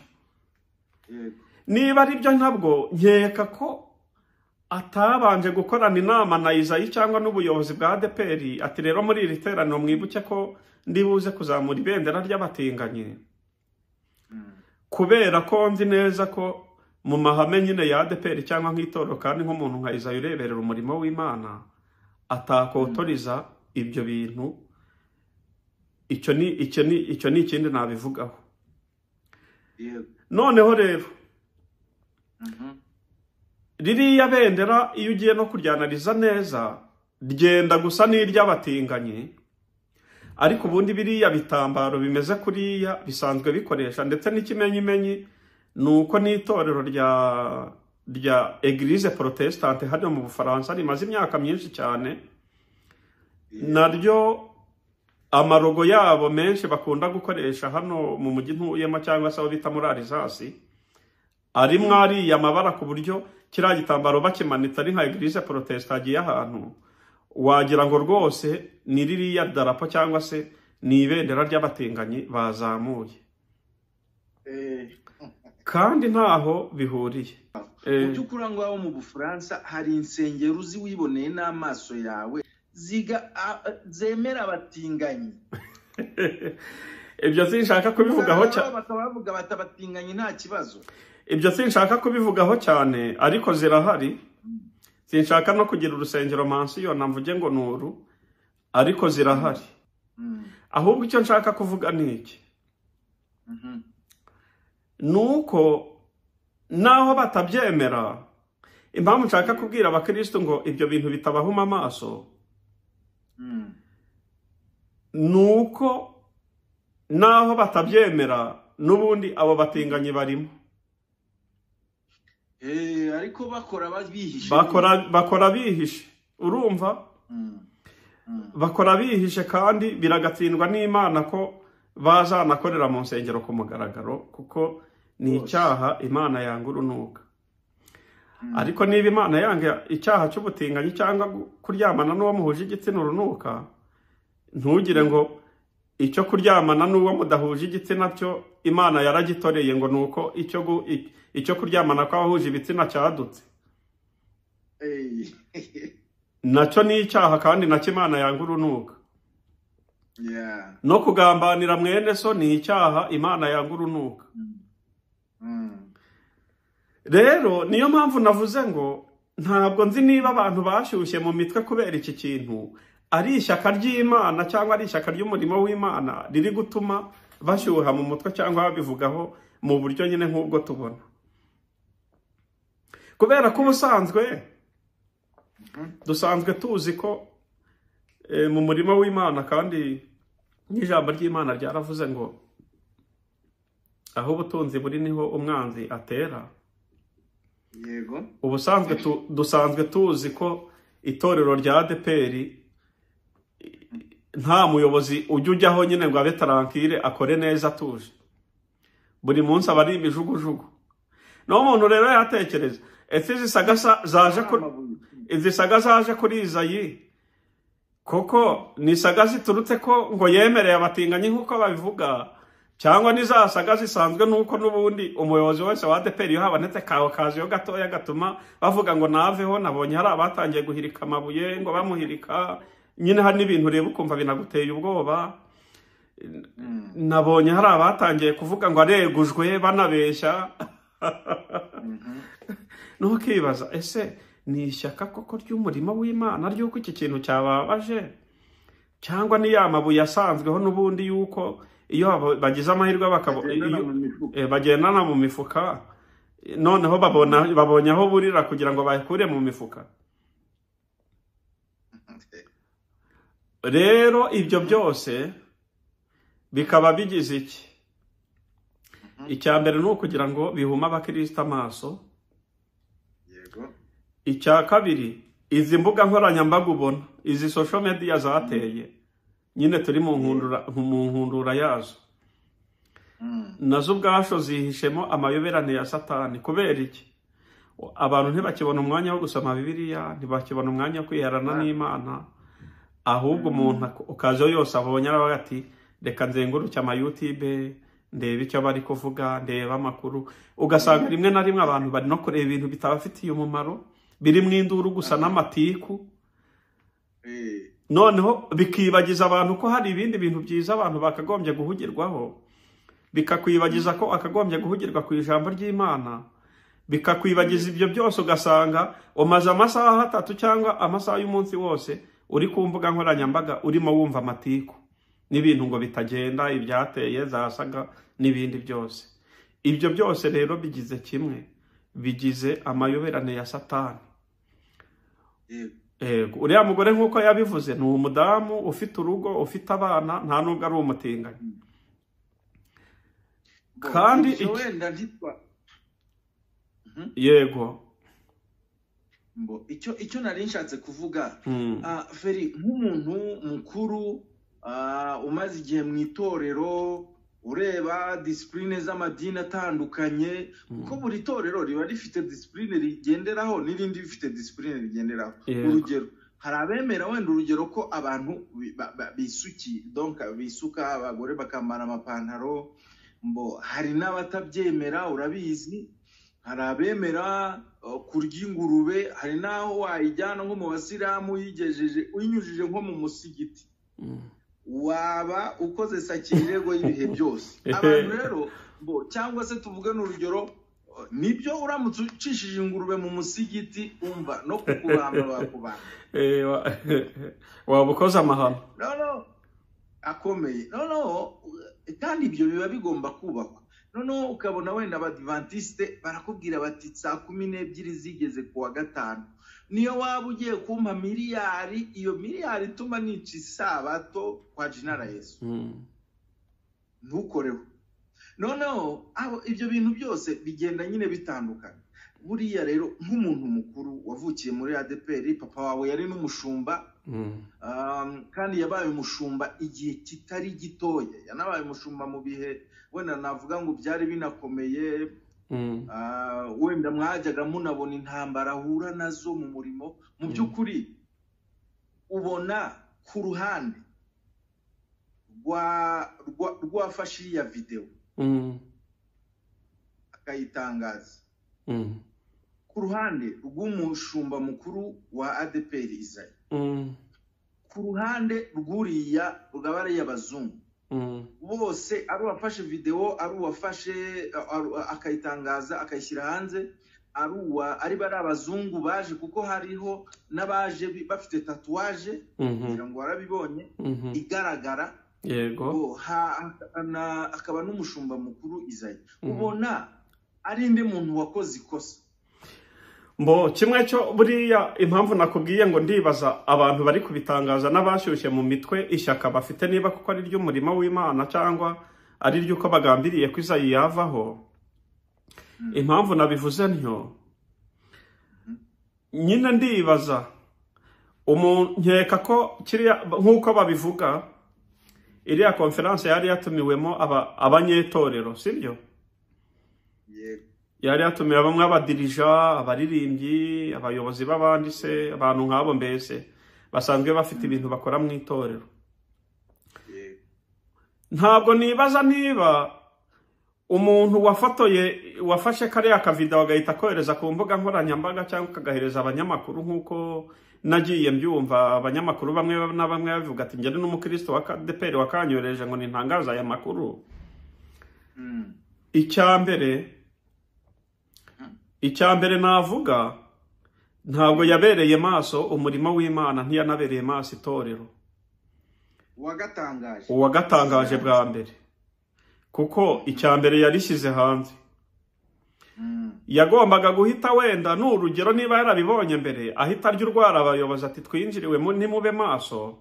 niba ari byo ntabwo nkeka ko atabanje gukorana inama na Izayi cyangwa n'ubuyobozi bwa ADEPR, ati rero muri iri teraniro mwibuke ko ndibuze kuzamura ibendera ry'abatinganyi, kubera ko nzi neza ko mu mahame nyine ya ADEPR cyangwa nk'itorero, kandi nk'umuntu nka Izayi ureberera umurimo w'Imana atakotoriza ibyo bintu. Icyo ni ikindi nabivugaho. Noneho rero Ririya bendera iyo ugiye no kuryanariza neza ryenda gusa n'iry'abatinganyi, ariko ubundi biriya bitambaro bimeze kuriya bisanzwe bikoresha, ndetse n'ikimenyimenyi ni uko n'itorero rya Eglise Protestante hano mu Bufaransa rimaze imyaka myinshi cyane, naryo amarogo yabo menshi bakunda gukoresha hano mu mujyi ntuyemo cyangwa se aho bita muri Alsace, arimwo ariya mabara, ku buryo kiriya gitambaro bakimanitse ari nka Eglise Protestante agiye ahantu wagira ngo rwose ni ririya darapo cyangwa se ni ibendera ry'abatinganyi bazamuye, kandi ntaho bihuriye. Mu by'ukuri aho ngaho mu Bufaransa hari insengero uzi wiboneye n'amaso yawe zemera abatinganyi. Ibyo sinshaka kubivugaho cyane. Bakaba bavuga bati abatinganyi nta kibazo. Ibyo sinshaka kubivugaho cyane, ariko zirahari. Sinshaka no kugira urusengero mansiyona mvuge ngo nuru, ariko zirahari. Ahubwo icyo nshaka kuvuga ni iki, nuko naho batabyemera, impamvu nshaka kubwira abakristo ngo ibyo bintu bitabahuma amaso, nuko naho batabyemera n'ubundi abo batinganyi barimo. Ariko bakora bihishe. Bakora bihishe, urumva? Bakora bihishe, kandi biragatsindwa n'Imana ko bazanakorera mu nsengero ku mugaragaro, kuko ni icyaha Imana yanga urunuka. Ariko niba Imana yanga icyaha cy'ubutinganyi cyangwa kuryamana n'uwo muhuje igitsina urunuka, ntugire ngo icyo kuryamana n'uwo mudahuje igitsina cyo Imana yaragitoreye ngo nuko icyo kuryamana kw'abahuje ibitsina cyadutse. Nacyo ni icyaha, kandi nacyo Imana yanga urunuka. No kugambanira mwene so ni icyaha Imana yanga urunuka. Rero niyo mpamvu navuze ngo ntabwo nzi niba abantu bashyushye mu mitwe kubera iki kintu ari ishyaka ry'Imana cyangwa ari ishyaka ry'umurimo w'Imana riri gutuma bashyuha mu mutwe cyangwa babivugaho mu buryo nyine nk'ubwo tubona. Kubera ko ubusanzwe dusanzwe tuzi ko mu murimo w'Imana, kandi n'ijambo ry'Imana ryaravuze ngo aho ubutunzi buri niho umwanzi atera. Yego. Ubusanzwe dusanzwe tuzi ko itorero rya ADEPR nta muyobozi ujya ujyaho nyine ngo abe tranquille akore neza atuje, buri munsi aba ari imijugujugu. No muntu rero yatekereza ese izi saga zaje kuri Izayi koko ni saga ziturutse ko ngo yemereye abatinganyi nk'uko babivuga, cyangwa ni za saga zisanzwe nuko n'ubundi umuyobozi wese wa ADEPR iyo habonetse kawe kaziyo gatoya gatuma bavuga ngo naveho. Nabonye hari abatangiye guhirika amabuye ngo bamuhirika nyine, hari n'ibintu ureba ukumva binaguteye ubwoba. Nabonye hari abatangiye kuvuga ngo aregujwe banabeshya. Ntukibaza ese ni ishyaka koko ry'umurimo w'Imana ry'uko iki kintu cyababaje, cyangwa ni ya mabuye asanzweho n'ubundi yuko iyo bagize amahirwe bagendana mu mifuka, noneho babonye aho burira kugira ngo bayakure mu mifuka. Rero ibyo byose bikaba bigize iki? Icya mbere ni ukugira ngo bihume abakristo amaso. Icya kabiri, izi mbuga nkoranyambaga ubona, izi social media zateye nyine turi mu nkundura yazo, nazo ubwasho zihishemo amayoberane ya Satani. Kubera iki? Abantu ntibakibona umwanya wo gusoma Bibiliya, ntibakibona umwanya wo kwiherana n'Imana, ahubwo umuntu ukazo yose abonye aravuga ati reka nzenguruke ama YouTube ndebe icyo bari kuvuga, ndebe amakuru. Ugasanga rimwe na rimwe abantu bari no kureba ibintu bitabafitiye umumaro, biri mu induru gusa n'amatiku. Noneho bikibagiza abantu ko hari ibindi bintu byiza abantu bakagombye guhugirwaho, bikakwibagiza ko akagombye guhugirwa ku ijambo ry'Imana, bikakwibagiza ibyo byose. Ugasanga umaze amasaha 3 cyangwa amasaha y'umunsi wose uri ku mbuga nkoranyambaga urimo wumva amatiku n'ibintu ngo bitagenda, ibyateye zasaga n'ibindi byose. Ibyo byose rero bigize kimwe, bigize amayoberane ya Satani. Uriya mugore nk'uko yabivuze ni umudamu ufite urugo, ufite abana, nta nubwo ari umutinganyi. Kandi yego icyo nari nshatse kuvuga, Feri, nk'umuntu mukuru umaze igihe mu itorero, ureba disipurine z'amadini atandukanye, kuko buri torero riba rifite disipurine rigenderaho n'irindi rifite disipurine rigenderaho. Urugero, hari abemera wenda urugero ko abantu bisuki, donc bisuka, abagore bakambara amapantaro, mbo hari n'abatabyemera, urabizi. Hari abemera kurya ingurube, hari n'aho wayijyana nko mu basilamu uyigejeje uyinyujije nko mu musigiti, waba ukoze sakirego y'ibihe byose. Abantu rero bo, cyangwa se tuvuge n'urugero, nibyo uramutse ucishije ingurube mu musigiti, umva no kukubamba bakubamba, waba ukoze amahano no akomeye. No kandi ibyo biba bigomba kubakwa. Noneho ukabona wenda abadivantiste barakubwira bati saa 12 zigeze ku wa gatanu, niyo waba ugiye kumpa miliyari, iyo miliyari ituma nica isabato kwa jina la Yesu, ntukoreho. Noneho ibyo bintu byose bigenda nyine bitandukanye. Buriya rero nk'umuntu mukuru wavukiye muri ADPR, papa wawe yari n'umushumba, kandi yabaye umushumba igihe kitari gitoya, yanabaye umushumba mu bihe wenda navuga ngo byari binakomeye, wenda mwajyaga munabona intambara ahura nazo mu murimo. Mu by'ukuri ubona ku ruhande rwafashe iriya video akayitangaza, ku ruhande rw'umushumba mukuru wa ADPR Izayi, ku ruhande rw'uriya rw'abariya bazungu, bose ari uwafashe video, ari uwafashe akayitangaza akayishyira hanze, ari bari abazungu baje, kuko hariho n'abaje bafite tatuwaje, kugira ngo warabibonye igaragara. Yego, akaba n'umushumba mukuru Izayi. Ubona ari indi muntu wakoze ikosa. Mbo kimwe cyo buriya impamvu nakubwiye ngo ndibaza abantu bari kubitangaza n'abashyushye mu mitwe ishyaka bafite, niba kuko ari ry'umurimo w'Imana cyangwa ari ry'uko bagambiriye ko Izayi yavaho. Impamvu nabivuze ntyo, nyine ndibaza nkeka ko kiriya nk'uko babivuga, iriya konferanse yari yatumiwemo abanyetorero, sibyo? Yari yatumiwe bamwe abadirija, abaririmbyi, abayobozi b'abandi se, abantu nk'abo mbese basanzwe bafite ibintu bakora mu itorero. Ntabwo nibaza niba umuntu wafotoye, wafashe kariya kavideo agahita kohereza ku mbuga nkoranyambaga cyangwa akagahereza abanyamakuru, nk'uko nagiye mbyumva abanyamakuru bamwe na bamwe babivuga ati njye n'umukristo wa ADPR wakanyoreje ngo nintangaza aya makuru. Icya mbere navuga, ntabwo yabereye maso umurimo w'Imana, ntiyanabereye maso itorero. Uwagatangaje bwa mbere, kuko icya mbere yarishyize hanze. Yagombaga guhita wenda n'urugero niba yarabibonye mbere, ahita arya urwara abayobozi ati twinjiriwe ntimube maso,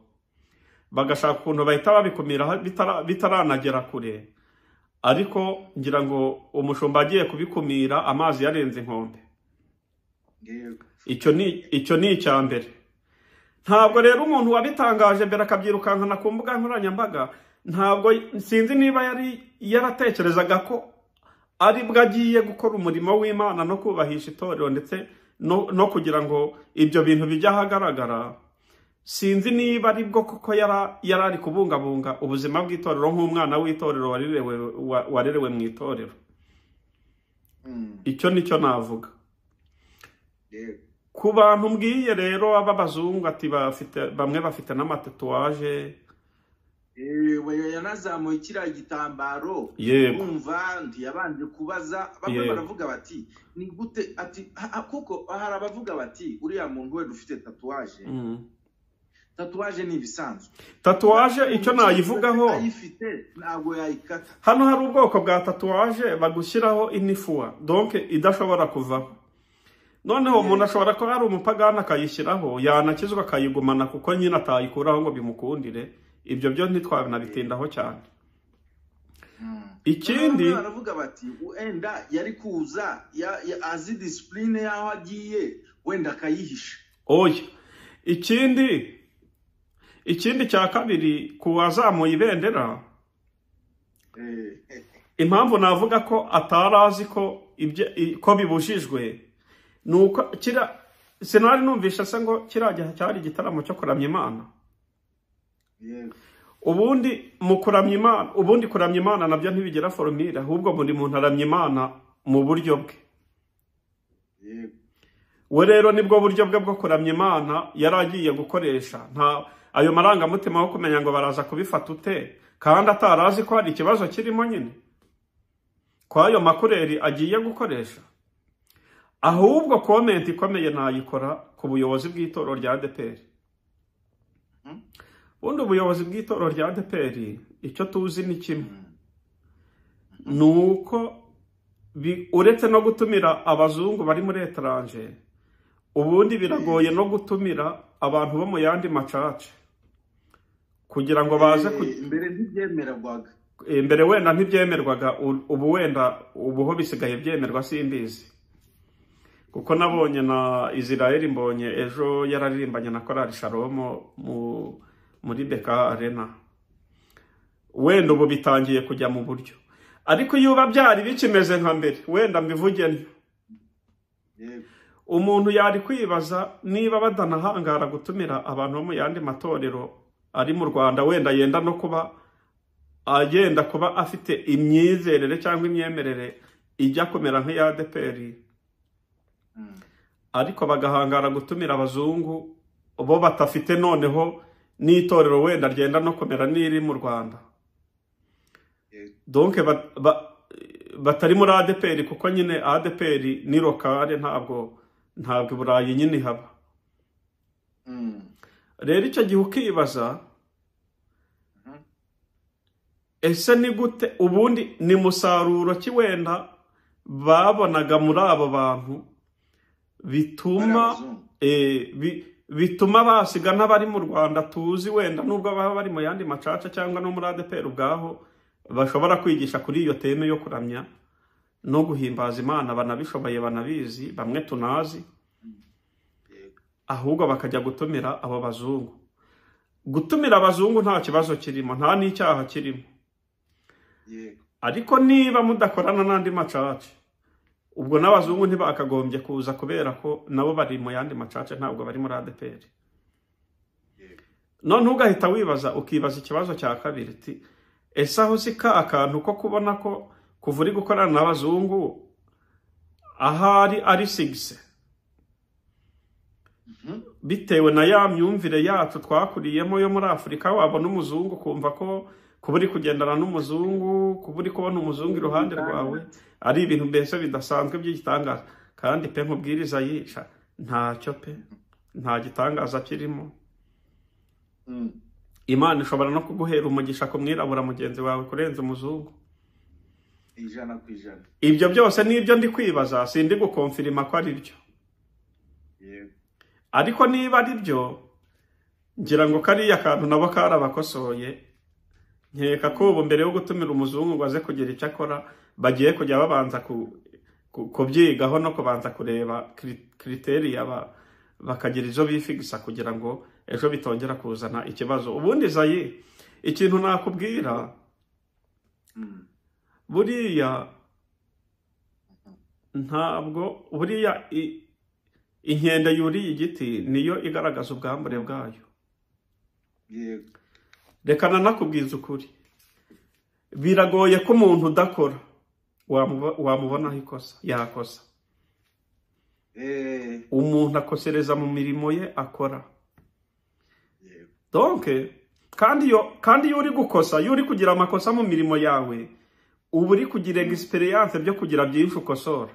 bagashaka ukuntu bahita babikumira bitaranagera kure. Ariko ngira ngo umushumba agiye kubikumira amazi yarenze inkombe. Icyo ni icya mbere. Ntabwo rero umuntu wabitangaje mbere akabyirukankana ku mbuga nkoranyambaga, ntabwo sinzi niba yari yaratekerezaga ko ari bwo agiye gukora umurimo w'Imana no kubahisha itorero ndetse no kugira ngo ibyo bintu bijye ahagaragara. Sinzi niba ari bwo kuko yari ari kubungabunga ubuzima bw'itorero nk'umwana w'itorero warerewe mu itorero. Icyo nicyo navuga. Ku bantu mbwiye rero b'abazungu ati bafite, bamwe bafite n'amatatuwaje. Yanazamuye kiriya gitambaro, urumva ntiyabanje kubaza. Bamwe baravuga bati ni gute, ati kuko hari abavuga bati uriya muntu wenda ufite tatuwaje Tatouage ni ibisanzwe. Tatouage icyo nayivugaho, ayifite ntabwo yayikata. Hano hari ubwoko bwa tatouage bagushyiraho inifuwa, donc idashobora kuvaho. Noneho umuntu ashobora kuba ari umupagani akayishyiraho, yanakizwa akayigumana kuko nyine atayikuraho ngo bimukundire. Ibyo byo ntitwabinabitindaho cyane. Ikindi baravuga bati wenda yari kuza azi discipline yaho agiye, wenda akayihisha. Oya. Ikindi cya kabiri, ku wazamuye ibendera, impamvu navuga ko atarazi ko ko bibujijwe nuko kira sinari numvisha se ngo kiriya cyari igitaramo cyo kuramya Imana. Ubundi mu kuramya Imana, ubundi kuramya Imana nabyo ntibigira formule, ahubwo buri muntu aramya Imana mu buryo bwe. We rero nibwo buryo bwe bwo kuramya Imana yaragiye gukoresha. Nta ayo marangamutima yo kumenya ngo baraza kubifata ute, kandi atarazi ko hari ikibazo kirimo nyine kwa ayo makureri agiye gukoresha. Ahubwo comment ikomeye nayikora ku buyobozi bw'itorero rya ADEPR. Ubundi ubuyobozi bw'itorero rya ADEPR icyo tuzi ni kimwe, nuko uretse no gutumira abazungu bari muri étranger, ubundi biragoye no gutumira abantu bo mu yandi macaca kugira ngo baze. Mbere ntibyemerwaga. Mbere wenda ntibyemerwaga, ubu wenda ubuho bisigaye byemerwa, simbizi, kuko nabonye na Israel mbonye ejo yararirimbanye na Korali Shalom muri BK Arena. Wenda ubu bitangiye kujya mu buryo, ariko iyo uba byari bikimeze nka mbere, wenda mbivuge ntyo, umuntu yari kwibaza niba badanahangara gutumira abantu bo mu yandi matorero ari mu Rwanda, wenda yenda no kuba agenda kuba afite imyizerere cyangwa imyemerere ijya kumera nk'iya ADEPR, ariko bagahangara gutumira abazungu bo batafite noneho n'itorero wenda ryenda no kumera n'iri mu Rwanda, donc batari muri ADEPR, kuko nyine ADEPR ni locale, ntabwo Burayi nyine haba. Rero icyo gihe ukibaza, ese ni gute ubundi ni musaruro ki wenda babonaga muri abo bantu bituma bituma basiga n'abari mu Rwanda tuzi wenda nubwo baba bari mu yandi macaca cyangwa no muri ADEPR ubwaho bashobora kwigisha kuri iyo teme yo kuramya no guhimbaza Imana, banabishoboye banabizi, bamwe tunazi, ahubwo bakajya gutumira abo bazungu. Gutumira abazungu nta kibazo kirimo, nta n'icyaha kirimo, ariko niba mudakorana n'andi macaca, ubwo n'abazungu ntibakagombye kuza, kubera ko nabo bari mu yandi macaca, ntabwo bari muri ADEPR. None ugahita wibaza, ukibaza ikibazo cya kabiri, ti ese aho si ka akantu ko kubona ko kuva uri gukorana n'abazungu ahari ari sigise, bitewe na ya myumvire yacu twakuriyemo yo muri Afurika, wabona umuzungu kumva ko kuba uri kugendana n'umuzungu, kuba uri kubona umuzungu iruhande rwawe ari ibintu mbese bidasanzwe by'igitangaza. Kandi pe nkubwiriza yica ntacyo pe, nta gitangaza kirimo. Imana ishobora no kuguhera umugisha ku mwirabura mugenzi wawe kurenza umuzungu. 100%. Ibyo byose nibyo ndi kwibaza, sindi gukonfirima ko ari byo. Ariko niba ari byo, ngira ngo kariya kantu nabo karabakosoye. Nkeka ko ubu mbere yo gutumira umuzungu ngo aze kugira icyo akora, bagiye kujya babanza kubyigaho no kubanza kureba kriteriya, bakagira izo bifigisa kugira ngo ejo bitongera kuzana ikibazo. Ubundi Zayi, ikintu nakubwira, buriya ntabwo buriya inkende yuriye igiti niyo igaragaza ubwambure bwayo. Reka nanakubwiza ukuri, biragoye ko umuntu udakora wamubonaho ikosa, yakosa. Umuntu akosereza mu mirimo ye akora. Donc kandi iyo uri gukosa, iyo uri kugira amakosa mu mirimo yawe, uba uri kugira experience byo kugira byinshi ukosora.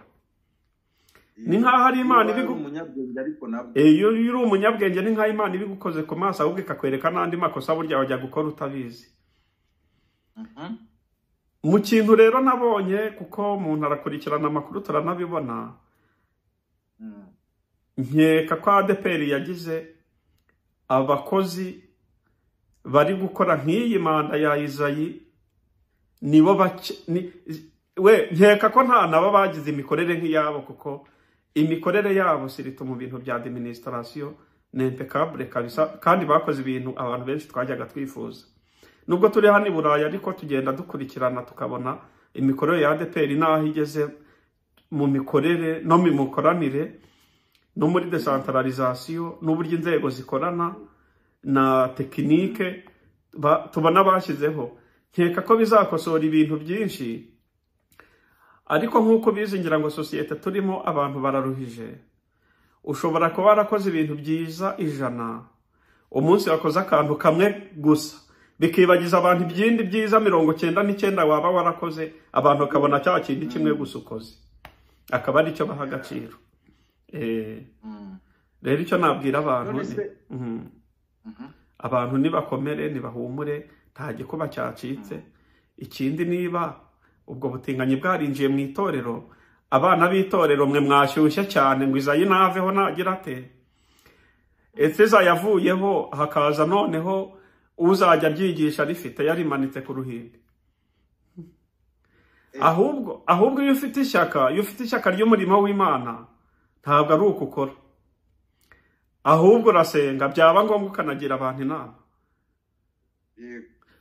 Ni nkaho ari Imana Iyo wabaye umunyabwenge, ariko nabwo iyo uri umunyabwenge ni nkaho Imana ibigukoze ku maso, ahubwo ikakwereka n'andi makosa burya wajya gukora utabizi. Mu kintu rero nabonye, kuko umuntu arakurikirana amakuru turanabibona, nkeka ko ADEPR yagize abakozi bari gukora nk'iyi manda ya Izayi, nibo bake we nkeka ko nta nabo bagize imikorere nk'iyabo, kuko imikorere yabo sirito mu bintu bya administration ni impeccable kabisa, kandi bakoze ibintu abantu benshi twajyaga twifuza. Nubwo turi hano i Burayi, ariko tugenda dukurikirana tukabona imikorere ya ADEPR n'aho igeze mu mikorere no mu mikoranire no muri decentralisation n'uburyo inzego zikorana na tekinike tubona bashyizeho. Nkeka ko bizakosora ibintu byinshi, ariko nk'uko bizi ngira ngo sosiyete turimo abantu bararuhije. Ushobora kuba warakoze ibintu byiza 100, umunsi wakoze akantu kamwe gusa bikibagiza abantu ibyindi byiza 99 waba warakoze, abantu bakabona cya kindi kimwe gusa ukoze, akaba ari cyo baha agaciro. Rero icyo nabwira abantu None ni se abantu nibakomere, nibahumure, nta gikuba cyacitse. Ikindi, niba ubwo butinganyi bwarinjiye mu itorero, abana b'itorero mwe mwashyushye cyane ngo Izayi naveho nagira ate, ese Izayi yavuyeho hakaza noneho uzajya abyigisha rifite yarimanitse ku ruhimbi. Ahubwo iyo ufite ishyaka, iyo ufite ishyaka ry'umurimo w'Imana, ntabwo ari uko ukora, ahubwo urasenga, byaba ngombwa ukanagira abantu inama.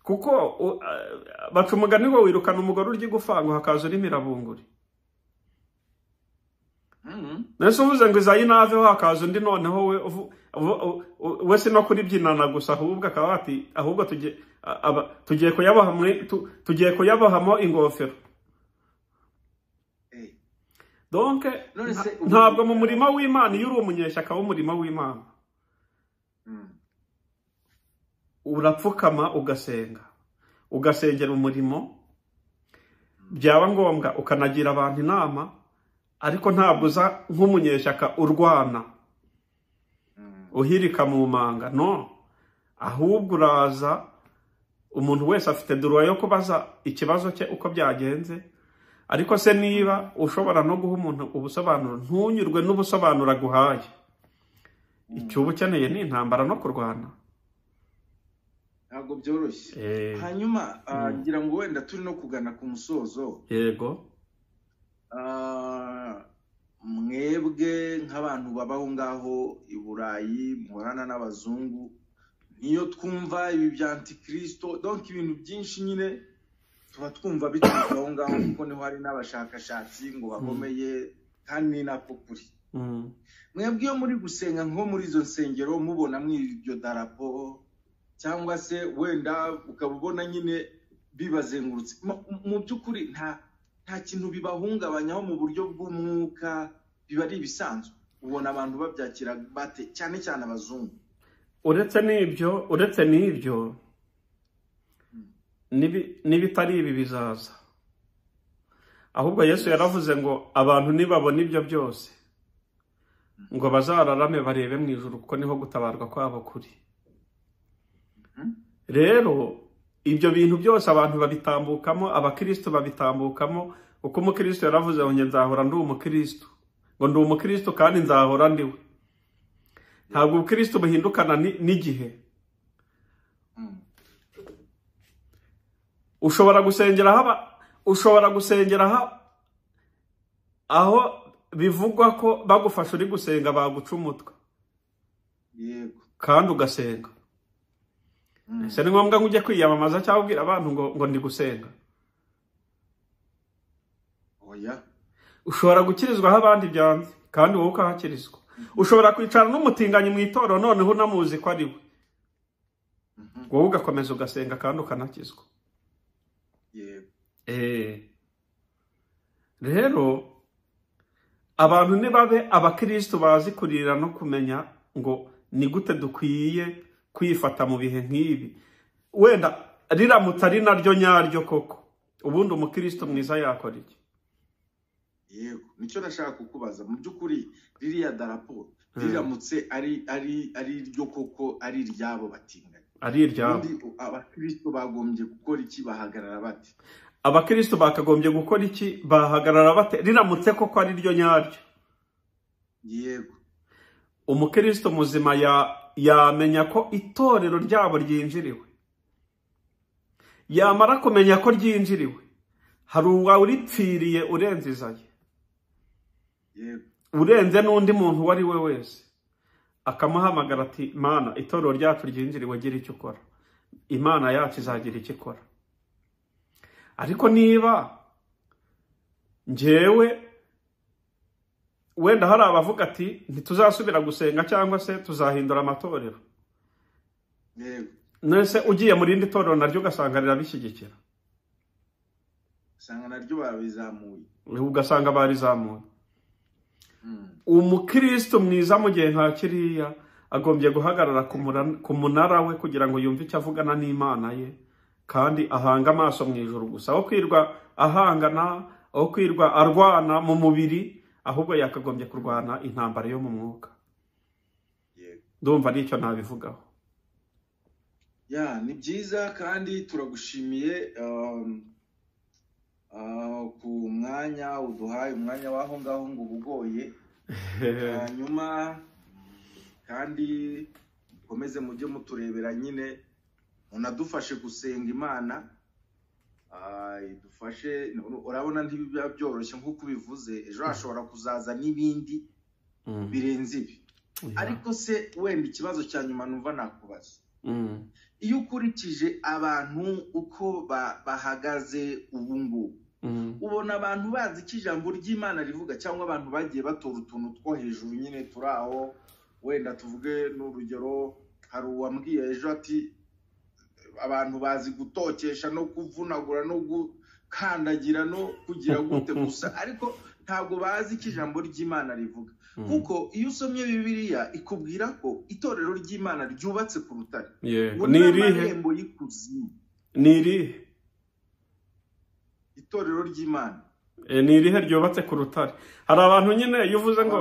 Kuko baca umugani ngo wirukana umugore urya igufa ngo hakaza urimo irabunguri. Nese uvuze ngo Izayi naveho hakaza undi, noneho we si no kuribyinana gusa, ahubwo akaba ati ahubwo tugiye kuyaboha tugiye kuyabohamo ingofero. Donc None se ntabwo mu murimo w'Imana, iyo uri umunyeshyaka w'umurimo w'Imana, urapfukama ugasenga, ugasengera umurimo, byaba ngombwa ukanagira abantu inama, ariko ntabwo uza nk'umunyeshyaka urwana uhirika mu manga, no, ahubwo uraza, umuntu wese afite droit yo kubaza ikibazo cye uko byagenze. Ariko se niba ushobora no guha umuntu ubusobanuro ntunyurwe n'ubusobanuro aguhaye, icyo uba ukeneye ni intambara no kurwana. Ntabwo byoroshye. Hanyuma ngira ngo wenda turi no kugana ku musozo. Yego. Mwebwe nk'abantu babaho ngaho i Burayi muhorana n'abazungu, niyo twumva ibi bya antikristo, donc ibintu byinshi nyine tuba twumva bituruka aho ngaho, kuko niho hari n'abashakashatsi ngo bakomeye, kandi ni nako kuri. Mwebwe iyo muri gusenga nko muri izo nsengero, mubona mw'iryo darapo, cyangwa se wenda ukaba ubona nyine bibazengurutse, mu by'ukuri nta kintu bibahungabanyaho mu buryo bw'umwuka, biba ari ibisanzwe, ubona abantu babyakira bate, cyane cyane abazungu? Uretse n'ibyo n'ibitari ibi bizaza, ahubwo Yesu yaravuze ngo abantu nibabona ibyo byose ngo bazararame barebe mu ijuru, kuko niho gutabarwa kwabo kuri. Rero ibyo bintu byose abantu babitambukamo, abakristo babitambukamo, kuko umukristo yaravuze ngo nzahora ndi umukristo, ngo ndi umukristo kandi nzahora ndiwe. Ntabwo ubukristo buhindukana n'igihe. Ushobora gusengera aho bivugwa ko bagufasha uri gusenga baguca umutwe, yego, kandi ugasenga. Ese ni ngombwa ngo ujye kwiyamamaza cyangwa ubwira abantu ngo ndi gusenga? Oya. Ushobora gukirizwa aho abandi byanze kandi wowe ukahakirizwa. Ushobora kwicara n'umutinganyi mu itorero noneho unamuzi ko ari we, wowe ugakomeza ugasenga kandi ukanakizwa. Yego. Rero abantu nibabe abakristo bazi kurira no kumenya ngo ni gute dukwiye kwifata mu bihe nk'ibi, wenda riramutse ari naryo nyaryo koko, ubundi umukristo mwiza yakora iki? Yego, nicyo nashaka kukubaza. Mu by'ukuri ririya darapo riramutse ari ari ari iryo koko, ari iryabo batinganya, ari iryabo, ubundi abakristo bagombye gukora iki? Bahagarara bate? Abakristo bakagombye gukora iki? Bahagarara bate riramutse koko ari ryo nyaryo? Yego. Umukristo muzima yamenya ko itorero ryabo ryinjiriwe. Yamara kumenya ko ryinjiriwe, hari uwaripfiriye urenze Izayi, Yego. urenze n'undi muntu uwo ari we wese, akamuhamagara ati: "Mana, itorero ryacu ryinjiriwe, gira icyo ukora." Imana yacu izagira icyo ikora. Ariko niba njyewe, wenda hari abavuga ati: "Ntituzasubira gusenga," cyangwa se "Tuzahindura amatorero." Yego. Nese ugiye mu rindi torero naryo ugasanga rirabishyigikira? Usanga naryo babizamuye. Ugasanga barizamuye. Umukristo mwiza mu gihe nka kiriya agombye guhagarara ku munara we kugira ngo yumve icyo avugana n'Imana ye, kandi ahanga amaso mu ijuru gusa, aho kwirwa ahangana, aho kwirwa arwana mu mubiri, ahubwo yakagombye kurwana intambara yo mu mwuka. Yego. Ndumva aricyo nabivugaho. Ya, ni byiza kandi turagushimiye ku mwanya uduhaye, umwanya w'aho ngaho ngo uba ugoye. Hanyuma kandi mukomeze mujye muturebera nyine, munadufashe gusenga Imana idufashe. Urabona ntibiba byoroshye nk'uko ubivuze, ejo hashobora kuzaza n'ibindi birenze ibi. Ariko se wenda ikibazo cya nyuma numva nakubaza, iyo ukurikije abantu uko bahagaze ubu ngubu, ubona abantu bazi icyo ijambo ry'Imana rivuga, cyangwa abantu bagiye batora utuntu two hejuru nyine turi aho? Wenda tuvuge n'urugero, hari uwambwiye ejo ati: "Abantu bazi gutokesha no kuvunagura no gukandagira no kugira gute gusa, ariko ntabwo bazi icyo ijambo ry'Imana rivuga." Kuko iyo usomye Bibiliya ikubwira ko itorero ry'Imana ryubatse ku rutare, Yego. ngo Ni irihe? n'amarembo y'ikuzimu. Ni irihe? Itorero ry'Imana. Ni irihe ryubatse ku rutare? Hari abantu nyine iyo uvuze ngo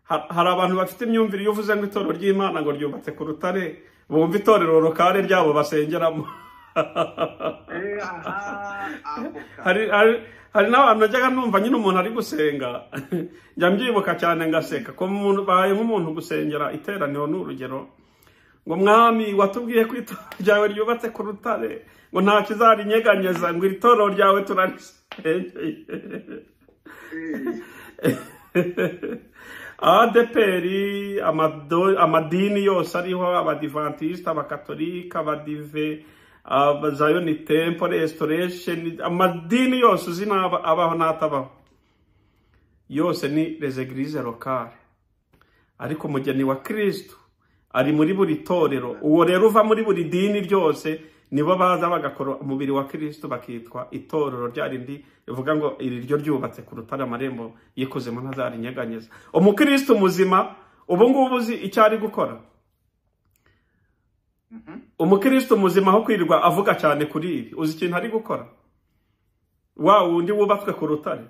hari abantu bafite imyumvire, iyo uvuze ngo itorero ry'Imana ngo ryubatse ku rutare, bumva itorero locale ryabo basengeramo. Aha, ako ka. Hari n'abantu najyaga numva nyine umuntu ari gusenga, njya mbyibuka cyane ngaseka ko umuntu bahaye nk'umuntu gusengera iteraniro, ni urugero, ngo: "Mwami, watubwiye ko itorero ryawe ryubatse ku rutare, ngo nta kizarinyeganyeza, ngo iri torero ryawe turarisengeye." ADEPR, amadini yose ariho, abadivantisite, abakatolika, abadive, abazayoni Temple, Restoration, amadini yose uzi n'aba abaho n'atabaho yose ni les églises locales. Ariko umugeni wa Kristo ari muri buri torero. Uwo rero uva muri buri dini ryose, nibo baza bagakora umubiri wa Kristo, bakitwa itorero rya rindi rivuga ngo iri ryo ryubatse ku rutare, amarembo y'ikuzimu ntazarinyeganyeza. Umukristo muzima ubu ngubu uzi icyo ari gukora? Umukristo muzima, aho kwirirwa avuga cyane kuri ibi, uzi ikintu ari gukora, wa wundi wubatswe ku rutare?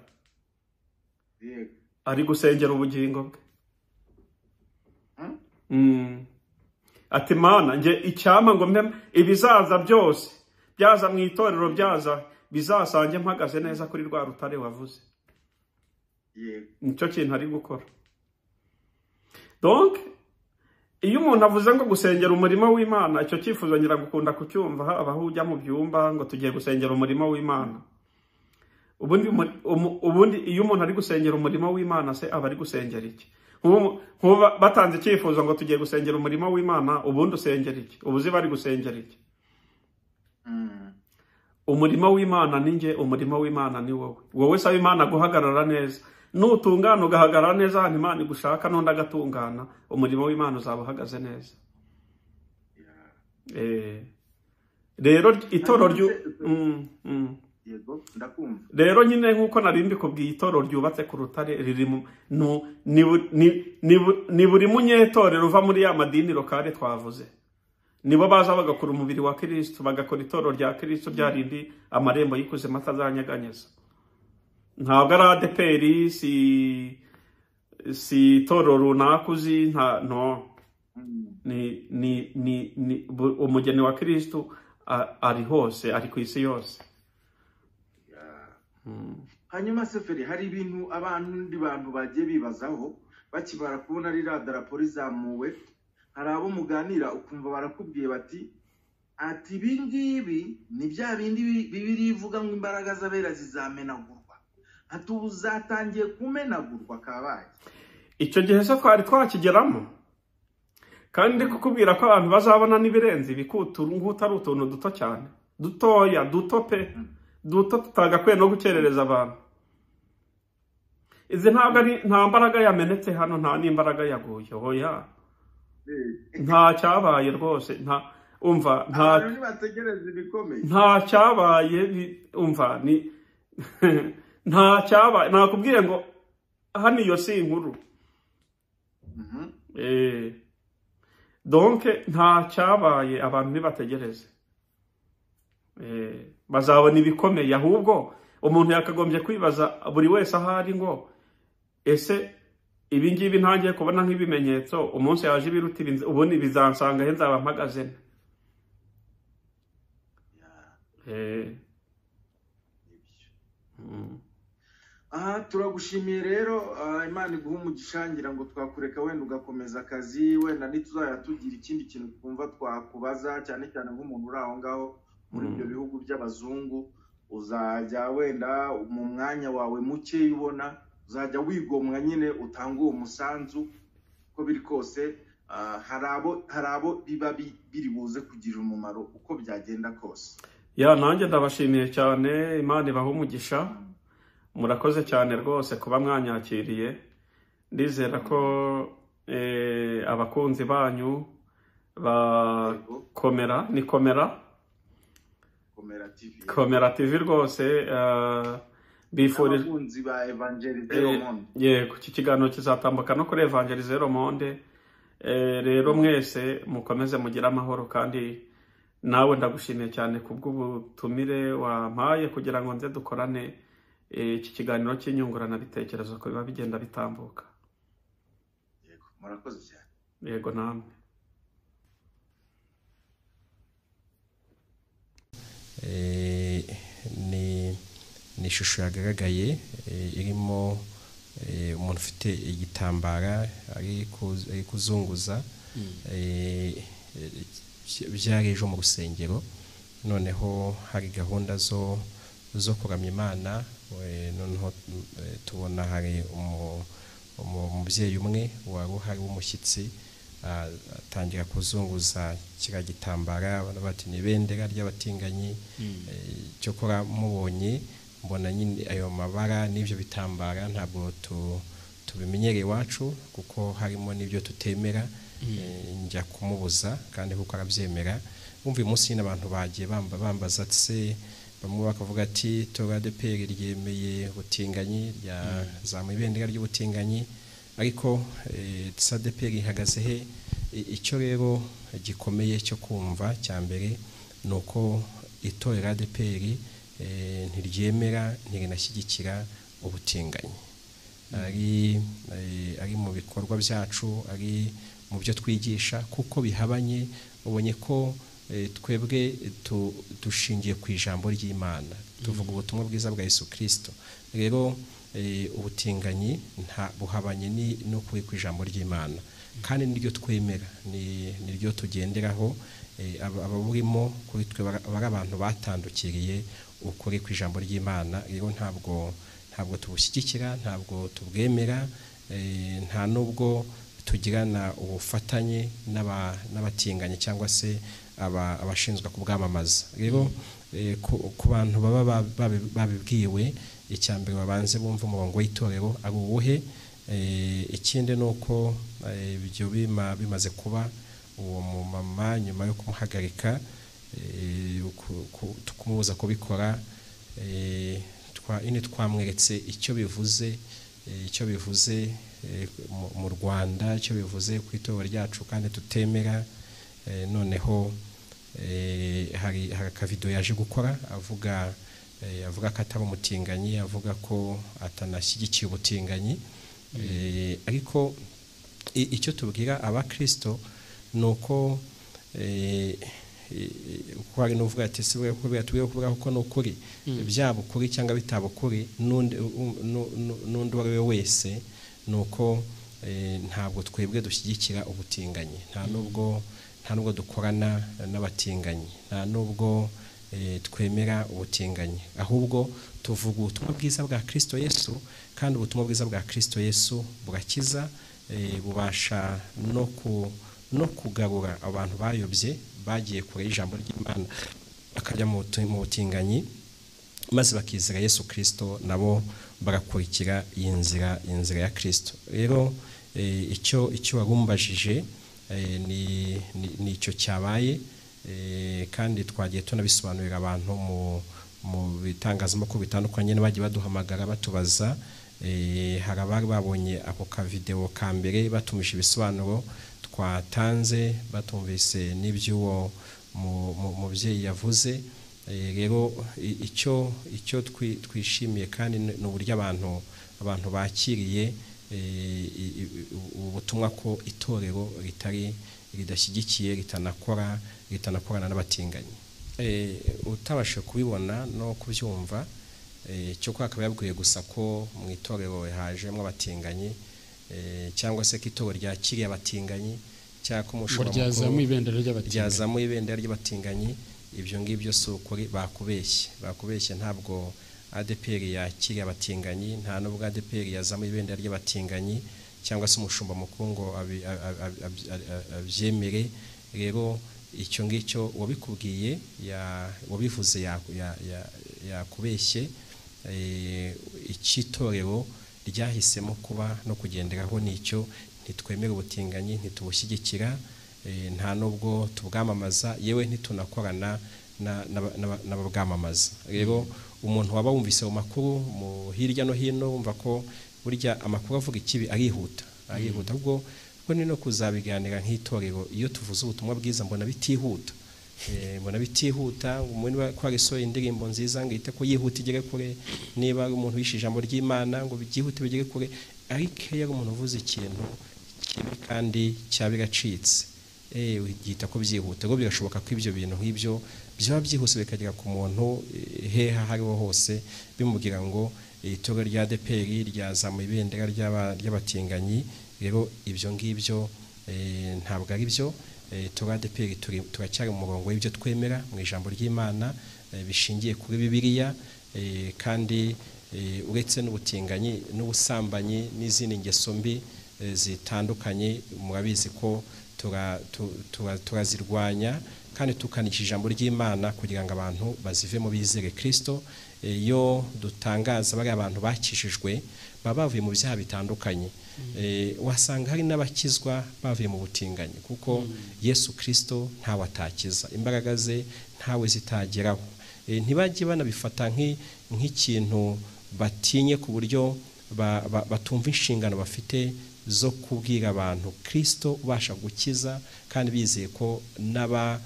Yego. Ari gusengera ubugingo bwe. Ati: "Mana, nge icyampa ngo mpe ibizaza byose, byaza mu itorero, byaza bizasange mpagaze neza kuri rwa rutare wavuze." Yego. Nicyo kintu ari gukora. Donc iyo umuntu avuze ngo gusengera umurimo w'Imana, icyo cyifuzo ngira gukunda kucyumva, haba aho ujya mu byumba ngo tugiye gusengera umurimo w'Imana. Ubundi iyo umuntu ari gusengera umurimo w'Imana se, aba ari gusengera iki? Nk'ubu batanze icyifuzo ngo tugiye gusengera umurimo w'Imana, ubundi usengera iki? Ubu uzi bari gusengera iki? Umurimo w'Imana ni njye, umurimo w'Imana ni wowe. Wowe saba Imana guhagarara neza. Nutungana, ugahagarara neza ahantu Imana igushaka, n'undi agatungana, umurimo w'Imana uzaba uhagaze neza. Rero itorero ryu Yego, ndakumva. Rero nyine nk'uko nari mbikubwiye, itorero ryubatse ku rutare riri mu nu- ni bu- ni- ni bu- ni buri munyetorero uva muri ya madini locale twavuze. Nibo baza bagakora umubiri wa Kristo, bagakora itorero rya Kristo rya rindi amarembo y'ikuzimu atazanyeganyeza. Ntabwo ari ADEPR, si itorero runaka uzi, nta no ni umugeni wa Kristo ari hose, ari ku isi yose. Hanyuma Seferi, hari ibintu abandi bantu bagiye bibazaho bakibara kubona ririya darapo rizamuwe. Hari abo muganira ukumva barakubwiye bati ati ibi ngibi ni bya bindi Bibiliya ivuga ngo imbaraga z'abera zizamenagurwa, ati ubu zatangiye kumenagurwa kabaye. Icyo gihe se twari twakigeramo, kandi ndi kukubwira ko abantu bazabona n'ibirenze ibi, ngutu ari utuntu duto cyane, dutoya, duto pe, duto tutagakwiye no gukerereza abantu. Izi ntabwo ari, nta mbaraga yamenetse hano, nta n'imbaraga yaguye, oya, nta cyabaye rwose, nta umva, nta nta cyabaye, umva ni nta cyabaye. Nakubwiye ngo hano iyo si inkuru. Donc nta cyabaye, abantu ntibategereze, bazabona ibikomeye. Ahubwo umuntu yakagombye kwibaza buri wese ahari ngo ese ibi ngibi ntangiye kubona nk'ibimenyetso, umunsi yaje ibiruta ubundi bizansanga he, nzaba mpagaze. Aha turagushimiye rero, Imana iguha umugisha. Ngira ngo twakureka wenda ugakomeza akazi, wenda ntituzajya tugira ikindi kintu twumva twakubaza, cyane cyane nk'umuntu uri aho ngaho muri ibyo bihugu by'abazungu. Uzajya wenda mu mwanya wawe muke ubona uzajya wigomwa nyine utanga uwo musanzu. Uko biri kose hari abo biba biri buze kugira umumaro uko byagenda kose. Ya, nanjye ndabashimiye cyane, Imana ibahe umugisha. Murakoze cyane rwose kuba mwanyakiriye. Ndizera ko abakunzi banyu bakomera, ni Komera Komera TV rwose, bifurije abakunzi ba Évangéliser le Monde. Yego, iki kiganiro kizatambuka no kuri Évangéliser le Monde. Rero mwese mukomeze mugire amahoro, kandi nawe ndagushimiye cyane kubw'ubutumire wampaye kugira ngo nze dukorane iki kiganiro cy'inyunguranabitekerezo ko biba bigenda bitambuka. Yego, murakoze cyane. Yego namwe. Ni ishusho yagaragaye irimo umuntu ufite igitambara ari kuzunguza. Byari ejo mu rusengero, noneho hari gahunda zo kuramya Imana. Noneho tubona hari umubyeyi umwe wari uhari w'umushyitsi, atangira kuzunguza kiriya gitambara, bati ni ibendera ry'abatinganyi. Cyokora mubonye mbona nyine ayo mabara n'ibyo bitambara ntabwo tubimenyereye iwacu, kuko harimo n'ibyo tutemera. Njya kumubuza kandi kuko arabyemera. Wumva uyu munsi nyine abantu bagiye bambaza se, bamwe bakavuga ati itorero ADEPR ryemeye ubutinganyi, ryazamuye ibendera ry'ubutinganyi, ariko ADEPR ihagaze he? Icyo rero gikomeye cyo kumva cya mbere ni uko itorero ADEPR ntiryemera, ntirinashyigikira ubutinganyi. Ari mu bikorwa byacu, ari mu byo twigisha, kuko bihabanye. Ubonye ko twebwe dushingiye ku ijambo ry'Imana, tuvuga ubutumwa bwiza bwa Yesu Kristo. Rero ubutinganyi nta buhabanye n'ukuri ku ijambo ry'Imana, kandi niryo twemera, niryo tugenderaho. Ababurimo kuri twe bari abantu batandukiriye ukuri ku ijambo ry'Imana. Rero ntabwo tubushyigikira, ntabwo tubwemera, nta nubwo tugirana ubufatanye n'abatinganyi cyangwa se abashinzwe kubwamamaza. Rero ku bantu baba babibwiwe, icya mbere babanze bumva umurongo w'itorero ari uwuhe. Ikindi ni uko ibyo bimaze kuba, uwo mumama nyuma yo kumuhagarika, kumubuza kubikora, twamweretse icyo bivuze, icyo bivuze mu Rwanda, icyo bivuze ku itorero ryacu kandi tutemera. Noneho hari akavido yaje gukora avuga Avuga ko atari umutinganyi, avuga ko atanashyigikiye ubutinganyi. Ariko icyo tubwira abakristo ni uko kuko hari n'uvuga ati si bwe tubwiye kuvuga kuko ni ukuri, byaba ukuri cyangwa bitaba ukuri, n'undi uwo ari we wese, ni uko ntabwo twebwe dushyigikira ubutinganyi, nta nubwo dukorana n'abatinganyi, nta nubwo twemera ubutinganyi, ahubwo tuvuga ubutumwa bwiza bwa Kristo Yesu, kandi ubutumwa bwiza bwa Kristo Yesu burakiza, bubasha no kugarura abantu bayobye bagiye kure y'ijambo ry'Imana bakajya mu butinganyi, maze bakizera Yesu Kristo, nabo bagakurikira iyi nzira ya Kristo. Rero icyo warumbajije ni icyo cyabaye, kandi twagiye tunabisobanurira abantu mu bitangazamakuru bitandukanye n'abagiye baduhamagara batubaza. Hari abari babonye ako ka video ka mbere batumije ibisobanuro twatanze, batumvise n'iby'uwo mubyeyi yavuze. Rero icyo twishimiye kandi ni uburyo abantu bakiriye ubutumwa ko itorero ritari ridashyigikiye, ritanakorana n'abatinganyi. Utabasha kubibona no kubyumva, cyo kwa akaba yabwiye gusa ko mu itorero hajemo abatinganyi, cyangwa se ko itorero ryakiriye abatinganyi, cyangwa ko umushumba ryazamuye ibendera ry'abatinganyi, ibyo ngibyo si ukuri, bakubeshye. Ntabwo ADEPR yakiriye abatinganyi, nta nubwo ADEPR yazamuye ibendera ry'abatinganyi cyangwa se umushumba mukuru ngo abyemere. Rero icyo ngicyo wabikubwiye, wabivuze yakubeshye. Icy'itorero ryahisemo kuba no kugenderaho nicyo, ntitwemera ubutinganyi, ntitubushyigikira, nta nubwo tubwamamaza, yewe ntitunakorana n'ababwamamaza. Rero umuntu waba wumvise mu makuru mu hirya no hino, wumva ko burya amakuru avuga ikibi arihuta, ubwo ni no kuzabiganira nk'itorero. Iyo tuvuze ubutumwa bwiza mbona bitihuta, umuntu ko arisohoye indirimbo nziza ngo ihite ko yihuta igere kure, niba umuntu wishe ijambo ry'Imana ngo byihute bigere kure, ariko iyo umuntu uvuze ikintu kibi kandi cyabiracitse, gihita ko byihuta. Rero birashoboka ko ibyo bintu nk'ibyo byaba byihuse bikagera ku muntu heha hariho hose, bimubwira ngo itorero rya ADEPR ryazamuye ibendera ry'abatinganyi. Rero ibyo ngibyo ntabwo ari byo. Itorero ADEPR turacyari mu murongo w'ibyo twemera mu ijambo ry'Imana bishingiye kuri Bibiliya, kandi uretse n'ubutinganyi n'ubusambanyi n'izindi ngeso mbi zitandukanye, murabizi ko turazirwanya kandi tukanisha ijambo ry'Imana kugira ngo abantu bazivemo bizere Kristo. Iyo dutangaza bari abantu bakishijwe baba bavuye mu byaha bitandukanye, wasanga hari n'abakizwa bavuye mu butinganyi, kuko Yesu Kristo ntawe atakiza, imbaraga ze ntawe zitageraho. Ntibajye banabifata nk'ikintu batinye ku buryo batumva inshingano bafite zo kubwira abantu Kristo ubasha gukiza, kandi bizeye ko n'ababa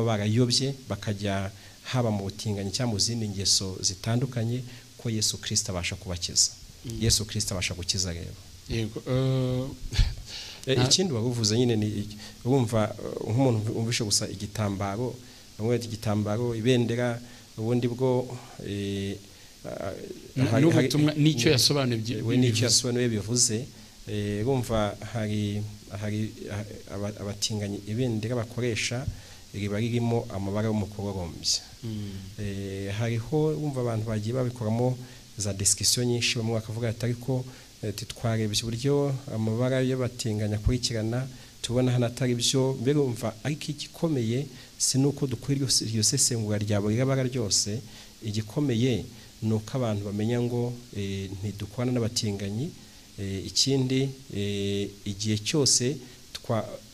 barayobye bakajya haba mu butinganyi cyangwa mu zindi ngeso zitandukanye, ko Yesu Kristo abasha kubakiza. Yesu Kristo abasha gukiza. Rero yego, ikindi waruvuze nyine ni urumva nk'umuntu umvishe gusa igitambaro, bamwe bati igitambaro, ibendera, ubundi bwo n'ubutumwa nicyo yasobanuye, we nicyo yasobanuye bivuze. Urumva hari abatinganyi ibendera bakoresha riba ririmo amabara y'umukororombya. Hariho wumva abantu bagiye babikoramo za discussion nyinshi, bamwe bakavuga ati ariko titwarebye uburyo amabara y'abatinganya akurikirana, tubona hano atari byo. Mbere umva, ariko igikomeye si nuko dukora iryo sesengura rya buri bara ryose, igikomeye ni uko abantu bamenya ngo ntidukorana n'abatinganyi. Ikindi, igihe cyose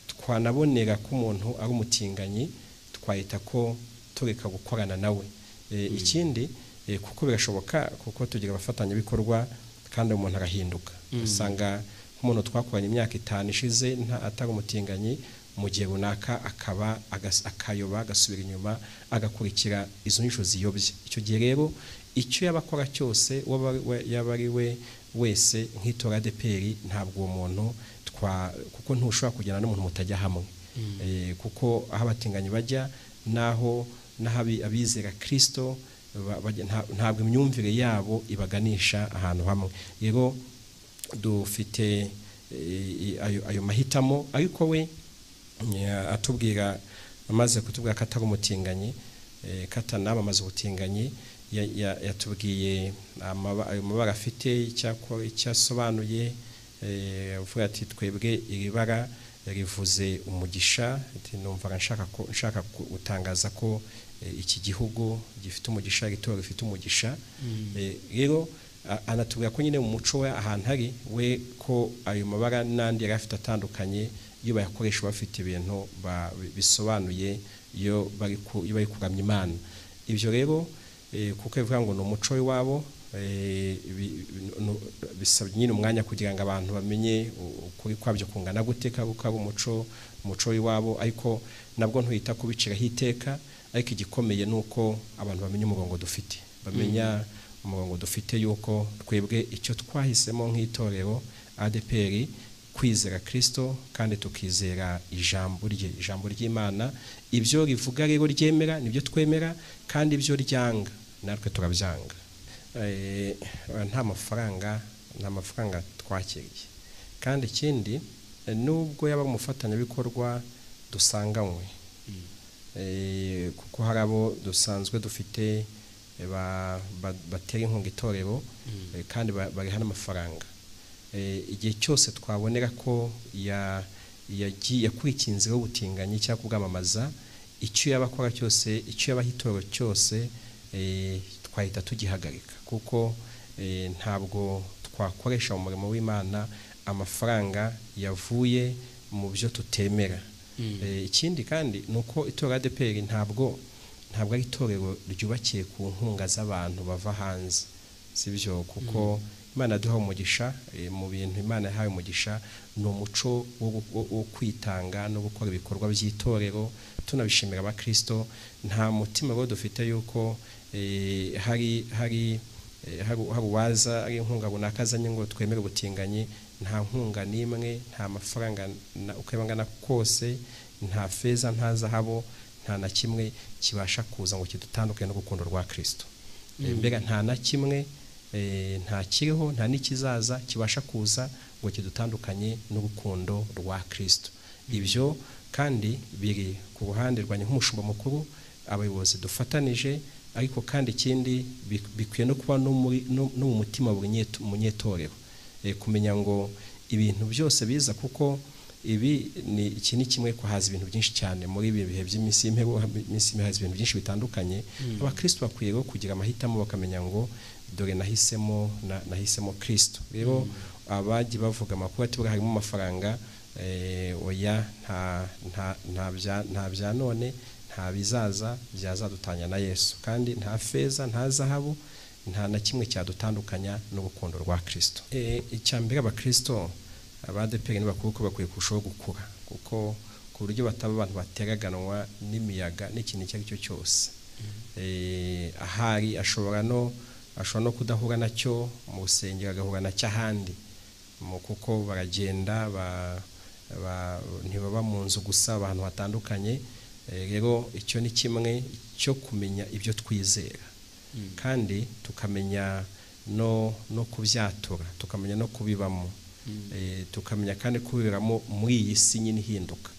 twanabonera ko umuntu ari umutinganyi, twahita ko tureka gukorana nawe. Ikindi, kuko birashoboka, kuko tugira abafatanyabikorwa kandi umuntu arahinduka. Usanga nk'umuntu twakoranye imyaka 5 ishize atari umutinganyi, mu gihe runaka akaba akayoba, agasubira inyuma, agakurikira izo nyigisho ziyobye. Icyo gihe rero icyo yabakora cyose, yaba ari we wese nk'itora ADEPR, ntabwo uwo muntu kuko ntushobora kujyana n'umuntu mutajya hamwe, kuko aho abatinganyi bajya naho abizera Kristo ntabwo imyumvire yabo ibaganisha ahantu hamwe. Rero dufite ayo mahitamo, ariko we atubwira, amaze kutubwira ko atari umutinganyi, katanamamaza ubutinganyi, yatubwiye ayo mabara afite icyo asobanuye. Avuga ati twebwe iri bara rivuze umugisha, numva nshaka gutangaza ko iki gihugu gifite umugisha, itorero rifite umugisha. Rero anatubwira ko nyine mu muco we ahantu ari we ko ayo mabara n'andi yari afite atandukanye, iyo bayakoresha bafite ibintu bisobanuye iyo bari kuramya Imana. Ibyo rero kuko bivuga ngo ni umuco w'iwabo, bisabye nyine umwanya kugira ngo abantu bamenye ukuri kwabyo kungana gute, ko ari umuco w'iwabo, ariko nabwo ntuhita kubiciraho iteka. Ariko igikomeye ni uko abantu bamenya umurongo dufite, bamenya umurongo dufite yuko twebwe icyo twahisemo nk'itorero ADEPR, kwizera Kristo kandi tukizera ijambo rye, ijambo ry'Imana. Ibyo rivuga rero ryemera nibyo twemera, kandi ibyo ryanga natwe turabyanga. Nta mafaranga twakiriye. Kandi ikindi, nubwo yaba umufatanyabikorwa dusanganywe, kuko hari abo dusanzwe dufite batera inkunga itorero kandi bariha n'amafaranga, igihe cyose twabonera ko yakurikiye inzira y'ubutinganyi cyangwa kubwamamaza, icyo yaba akora cyose, icyo yabaha itorero cyose, twahita tugihagarika, kuko ntabwo twakoresha mu murimo w'Imana amafaranga yavuye mu byo tutemera. Ikindi kandi ni uko itorero ADEPR ntabwo ari itorero ryubakiye ku nkunga z'abantu bava hanze, sibyo, kuko Imana duha umugisha mu bintu Imana yahaye umugisha ni umuco wo kwitanga no gukora ibikorwa by'itorero, tunabishimira abakristo. Nta mutima rero dufite yuko hari uwaza ari inkunga runaka azanye ngo twemere ubutinganyi. Nta nkunga n'imwe, nta mafaranga uko yabangana kose, nta feza, nta zahabu, nta na kimwe kibasha kuza ngo kidutandukane n'urukundo rwa Kristo. Mbega nta na kimwe, nta kiriho, nta n'ikizaza kibasha kuza ngo kidutandukanye n'urukundo rwa Kristo. Ibyo kandi biri ku ruhande rwanjye nk'umushumba mukuru, abayobozi dufatanije, ariko kandi ikindi bikwiye no kuba no mu mutima buri munyetorero, kumenya ngo ibintu byose biza, kuko ibi ni iki ni kimwe ko haza ibintu byinshi cyane muri ibi bihe by'iminsi y'imperuka, haza ibintu byinshi bitandukanye. Abakristo bakwiye kugira amahitamo, bakamenya ngo dore nahisemo Kristo. Rero abaji bavuga amakuru ati harimo amafaranga, oya, nta bya none, nta bizaza byazadutanya na Yesu, kandi nta feza, nta zahabu, nta na kimwe cyadutandukanya n'urukundo rwa Kristo. Icya mbere, abakristo aba ADEPR n'abakuru ko bakwiye kurushaho gukura, kuko ku buryo bataba abantu bateraganwa n'imiyaga n'ikintu icyo ari cyo cyose. Ahari ashobora no kudahura nacyo mu rusengero, agahura nacyo ahandi, kuko baragenda ntibaba mu nzu gusa, abantu batandukanye. Rero icyo ni kimwe cyo kumenya ibyo twizera, kandi tukamenya no kubyatura, tukamenya no kubibamo, tukamenya kandi kubibiramo muri iyi si nyine ihinduka,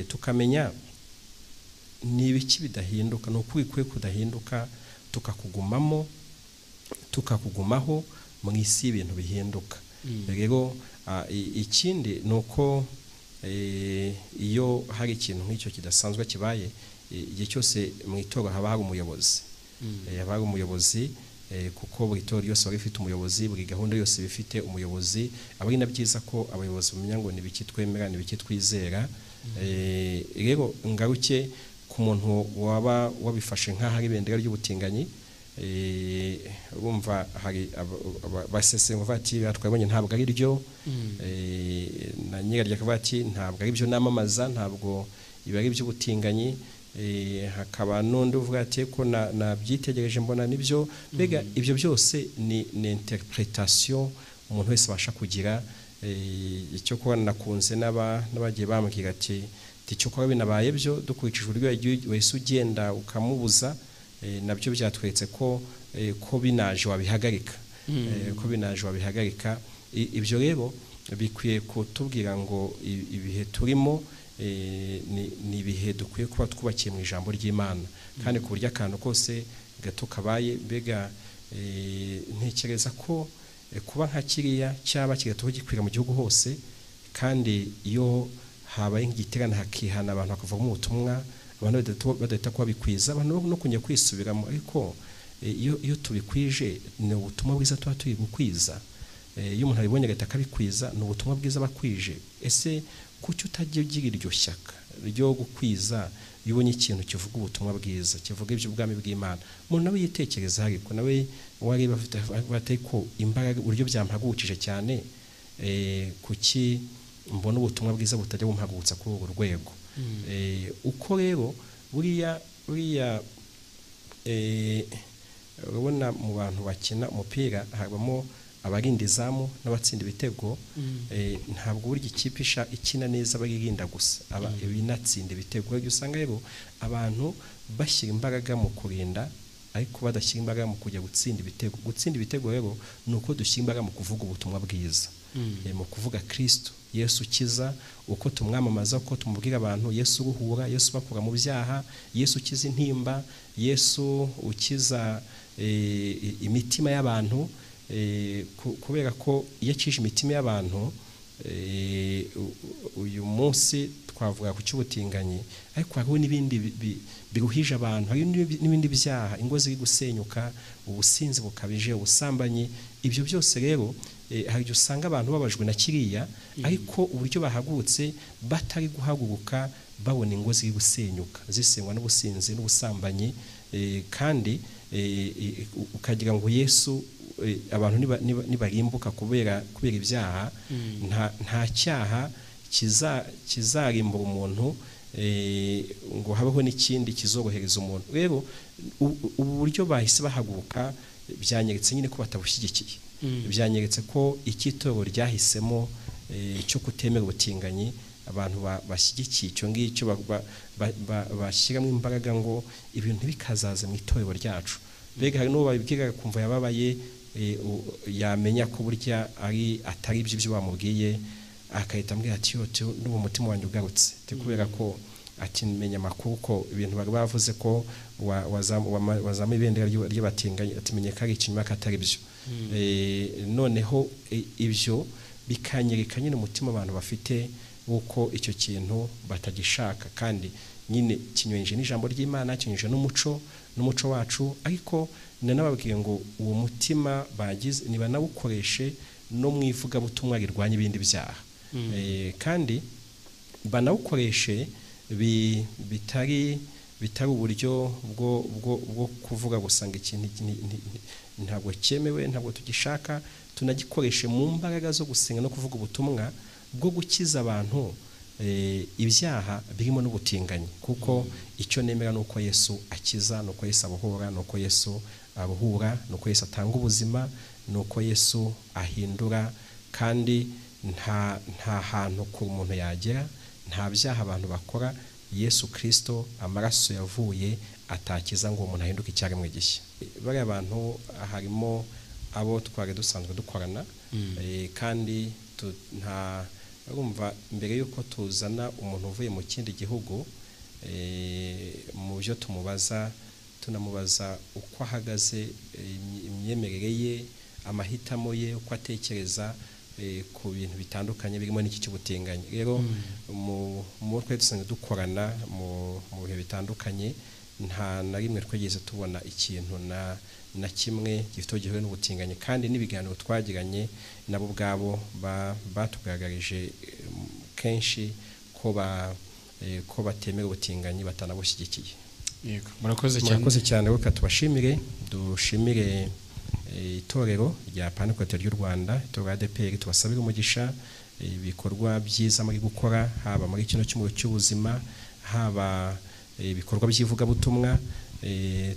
tukamenya ni ibiki bidahinduka, ni ukuri kwe kudahinduka, tukakugumamo, tukakugumaho mu isi y'ibintu bihinduka. Rero ikindi ni uko iyo hari ikintu nk'icyo kidasanzwe kibaye, igihe cyose mu itorero haba hari umuyobozi, haba hari umuyobozi, kuko buri torero ryose baba rifite umuyobozi, buri gahunda yose bifite umuyobozi. Aba ari na byiza ko abayobozi bamenya ngo ni ibiki twemera, ni ibiki twizera. Rero ngaruke ku muntu waba wabifashe nk'aho ari ibendera ry'ubutinganyi, Urumva hari basesengura bati twabonye ntabwo ari ryo, na nyiraryo akavuga ati ntabwo ari byo namamaza, ntabwo ibi ari iby'ubutinganyi. Hakaba n'undi uvuga ati ko nabyitegereje mbona nibyo. Mbega ibyo byose ni interpretation umuntu wese abasha kugira. Icyo kuba nakunze n'abagiye bambwira ati icyo kuba binabaye byo dukurikije uburyo wese ugenda ukamubuza, nabyo byatweretse ko binaje wabihagarika, ko binaje wabihagarika. Ibyo rero bikwiye kutubwira ngo ibihe turimo ni ibihe dukwiye kuba twubakiye mu ijambo ry'Imana, kandi ku buryo akantu kose gato kabaye. Mbega ntekereza ko kuba nka kiriya cyaba kigatuho gikwira mu gihugu hose, kandi iyo habaye nk'igiterane hakihana abantu bakava mu butumwa, abantu badahita kubabikwiza, abantu no kujya kwisubiramo. Ariko iyo tubikwije ni ubutumwa bwiza tuba turi gukwiza. Iyo umuntu abibonye agahita akabikwiza, ni ubutumwa bwiza bakwije. Ese kuki utajya ugira iryo shyaka ryo gukwiza iyo ubonye ikintu kivuga ubutumwa bwiza, kivuga iby'ubwami bw'Imana? Umuntu nawe yitekereza, ariko nawe wareba afite ko imbaraga, uburyo byampagurukije cyane, kuki mbona ubutumwa bwiza butajya bumpagurutsa kuri urwo rwego? Uko rero buriya urabona mu bantu bakina umupira habamo abarinda izamu n'abatsinda ibitego. Ntabwo burya ikipe ikina neza baririnda gusa, aba ibinatsinda ibitego. Usanga rero abantu bashyira imbaraga mu kurinda, ariko badashyira imbaraga mu kujya gutsinda ibitego. Gutsinda ibitego rero ni uko dushyira imbaraga mu kuvuga ubutumwa bwiza, mu kuvuga Kristo Yesu ukiza, uko tumwamamaza, uko tumubwira abantu Yesu uruhura, Yesu bakura mu byaha, Yesu ukiza intimba, Yesu ukiza imitima y'abantu. Kubera ko iyo akije imitima y'abantu, uyu munsi twavuga ku cy'ubutinganyi, ariko hariho n'ibindi biruhije abantu, hari n'ibindi byaha, ingo ziri gusenyuka, ubusinzi bukabije, ubusambanyi. Ibyo byose rero hari igihe usanga abantu babajwe na kiriya, ariko uburyo bahagurutse batari guhaguruka babona ingo ziri gusenyuka, zisenywa n'ubusinzi n'ubusambanyi. Kandi ukagira ngo Yesu abantu nibarimbuka kubera ibyaha, nta cyaha kizarimbura umuntu ngo habeho n'ikindi kizorohereza umuntu. Rero ubu buryo bahise bahaguruka byanyeretse nyine ko batabushyigikiye, byanyeretse ko icyitoro ryahisemo cyo kutemera ubutinganyi, abantu bashyigikiye icyo ngicyo, bashyiramo imbaraga ngo ibintu bikazaza mu itorero ryacu. Mbega hari n'uwo babibwira kumva yababaye, yamenya ko burya ari atari ibyo bamubwiye, akahita ambwira ati n'ubu umutima wanjye ugarutse, kubera ko akimenya amakuru ko ibintu bari bavuze ko wazamuye ibendera ry'abatinganyi, atimenye ko ari ikinyoma ko atari byo. Noneho ibyo bikanyereka nyine umutima abantu bafite w'uko icyo kintu batagishaka, kandi nyine kinyuranyije n'ijambo ry'Imana, kinyuranyije n'umuco wacu. Ariko nanababwiye ngo uwo mutima bagize nibanawukoreshe no mu ivugabutumwa rirwanya ibindi byaha, kandi banawukoreshe bitari uburyo bwo kuvuga gusa ngo ikintu ntabwo cyemewe, ntabwo tugishaka. Tunagikoreshe mu mbaraga zo gusenga no kuvuga ubutumwa bwo gukiza abantu ibyaha birimo n'ubutinganyi, kuko icyo nemera nuko Yesu akiza, nuko Yesu abohora, nuko Yesu aruhura, nuko Yesu atanga ubuzima, nuko Yesu ahindura. Kandi nta hantu ku muntu yagera, nta byaha abantu bakora Yesu Kristo amaraso yavuye atakiza ngo umuntu ahinduke icyaremwe gishya. Bariya abantu harimo abo twari dusanzwe dukorana, kandi nta urumva mbere yuko tuzana umuntu uvuye mu kindi gihugu, mu byo tumubaza tunamubaza uko ahagaze, imyemerere ye, amahitamo ye, uko atekereza ku bintu bitandukanye birimo n'iki cy'ubutinganyi. Rero mu twari dusanzwe dukorana mu bihe bitandukanye, nta na rimwe twigeze tubona ikintu na kimwe gifite gihuye n'ubutinganyi, kandi n'ibiganiro twagiranye nabo ubwabo batugaragarije kenshi ko batemera ubutinganyi, batanabushyigikiye. Yego, murakoze cyane. Murakoze cyane. Reka tubashimire, dushimire itorero rya Pantekote ry'u Rwanda, itorero ADEPR, tubasabire umugisha ibikorwa byiza muri gukora, haba muri kino cyumweru cy'ubuzima, haba ibikorwa by'ivugabutumwa.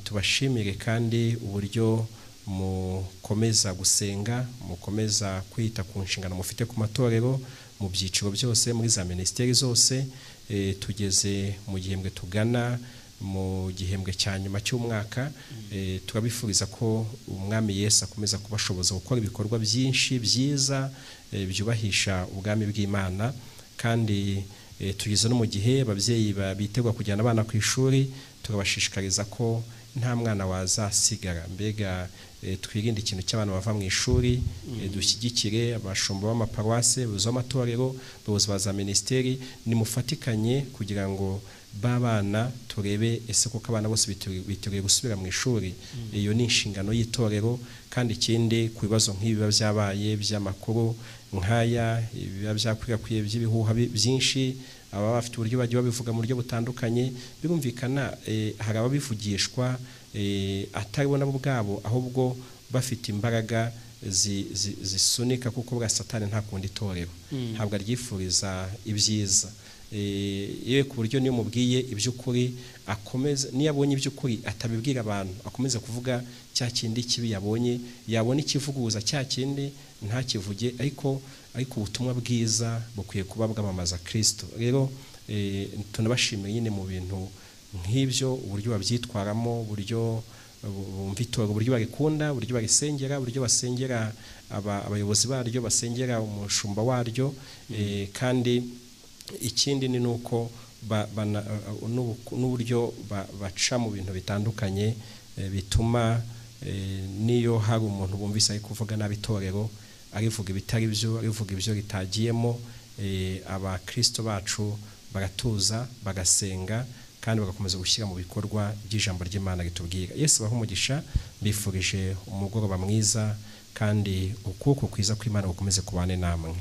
Tubashimire kandi uburyo mukomeza gusenga, mukomeza kwita ku nshingano mufite ku matorero mu byiciro byose, muri za minisiteri zose. Tugeze mu gihembwe, tugana mu gihembwe cya nyuma cy'umwaka. Turabifuriza ko Umwami Yesu akomeza kubashoboza gukora ibikorwa byinshi byiza byubahisha ubwami bw'Imana. Kandi tugeze no mu gihe ababyeyi bitegwa kujyana abana ku ishuri, turabashishikariza ko nta mwana wazasigara. Mbega twirinde ikintu cy'abantu bava mu ishuri, dushyigikire abashumba b'amaparuwase, abayobozi b'amatorero, abayobozi ba za minisiteri, nimufatikanye kugira ngo b'abana turebe ese koko abana bose biteguye gusubira mu ishuri. Iyo ni inshingano y'itorero. Kandi ikindi, ku bibazo nk'ibi biba byabaye by'amakuru nk'aya, biba byakwirakwiye by'ibihuha byinshi, ababa bafite uburyo bagiye babivuga mu buryo butandukanye, birumvikana hari ababivugishwa atari bo nabo ubwabo, ahubwo bafite imbaraga zisunika, kuko bwa Satani ntakunda itorero, ntabwo aryifuriza ibyiza. Yewe ku buryo niyo mubwiye iby'ukuri akomeza, niyo abonye iby'ukuri atabibwira abantu, akomeza kuvuga cya kindi kibi yabonye, yabona ikivuguruza cya kindi ntakivuge, ariko ubutumwa bwiza bukwiye kuba bwamamaza Kristo. Rero tunabashimira nyine mu bintu nk'ibyo, uburyo babyitwaramo, uburyo bumva itorero, uburyo barikunda, uburyo barisengera, uburyo basengera abayobozi baryo, basengera umushumba waryo. Kandi ikindi ni nuko n'uburyo baca mu bintu bitandukanye bituma niyo hari umuntu bumvise ari kuvuga nabi itorero, arivuga ibitari byo, arivuga ibyo ritagiyemo, abakristo bacu baratuza, bagasenga kandi bagakomeza gushyira mu bikorwa by'ijambo ry'Imana ritubwira. Yesu abahe umugisha, mbifurije umugoroba mwiza, kandi ukuboko kwiza kw'Imana gukomeze kubane namwe.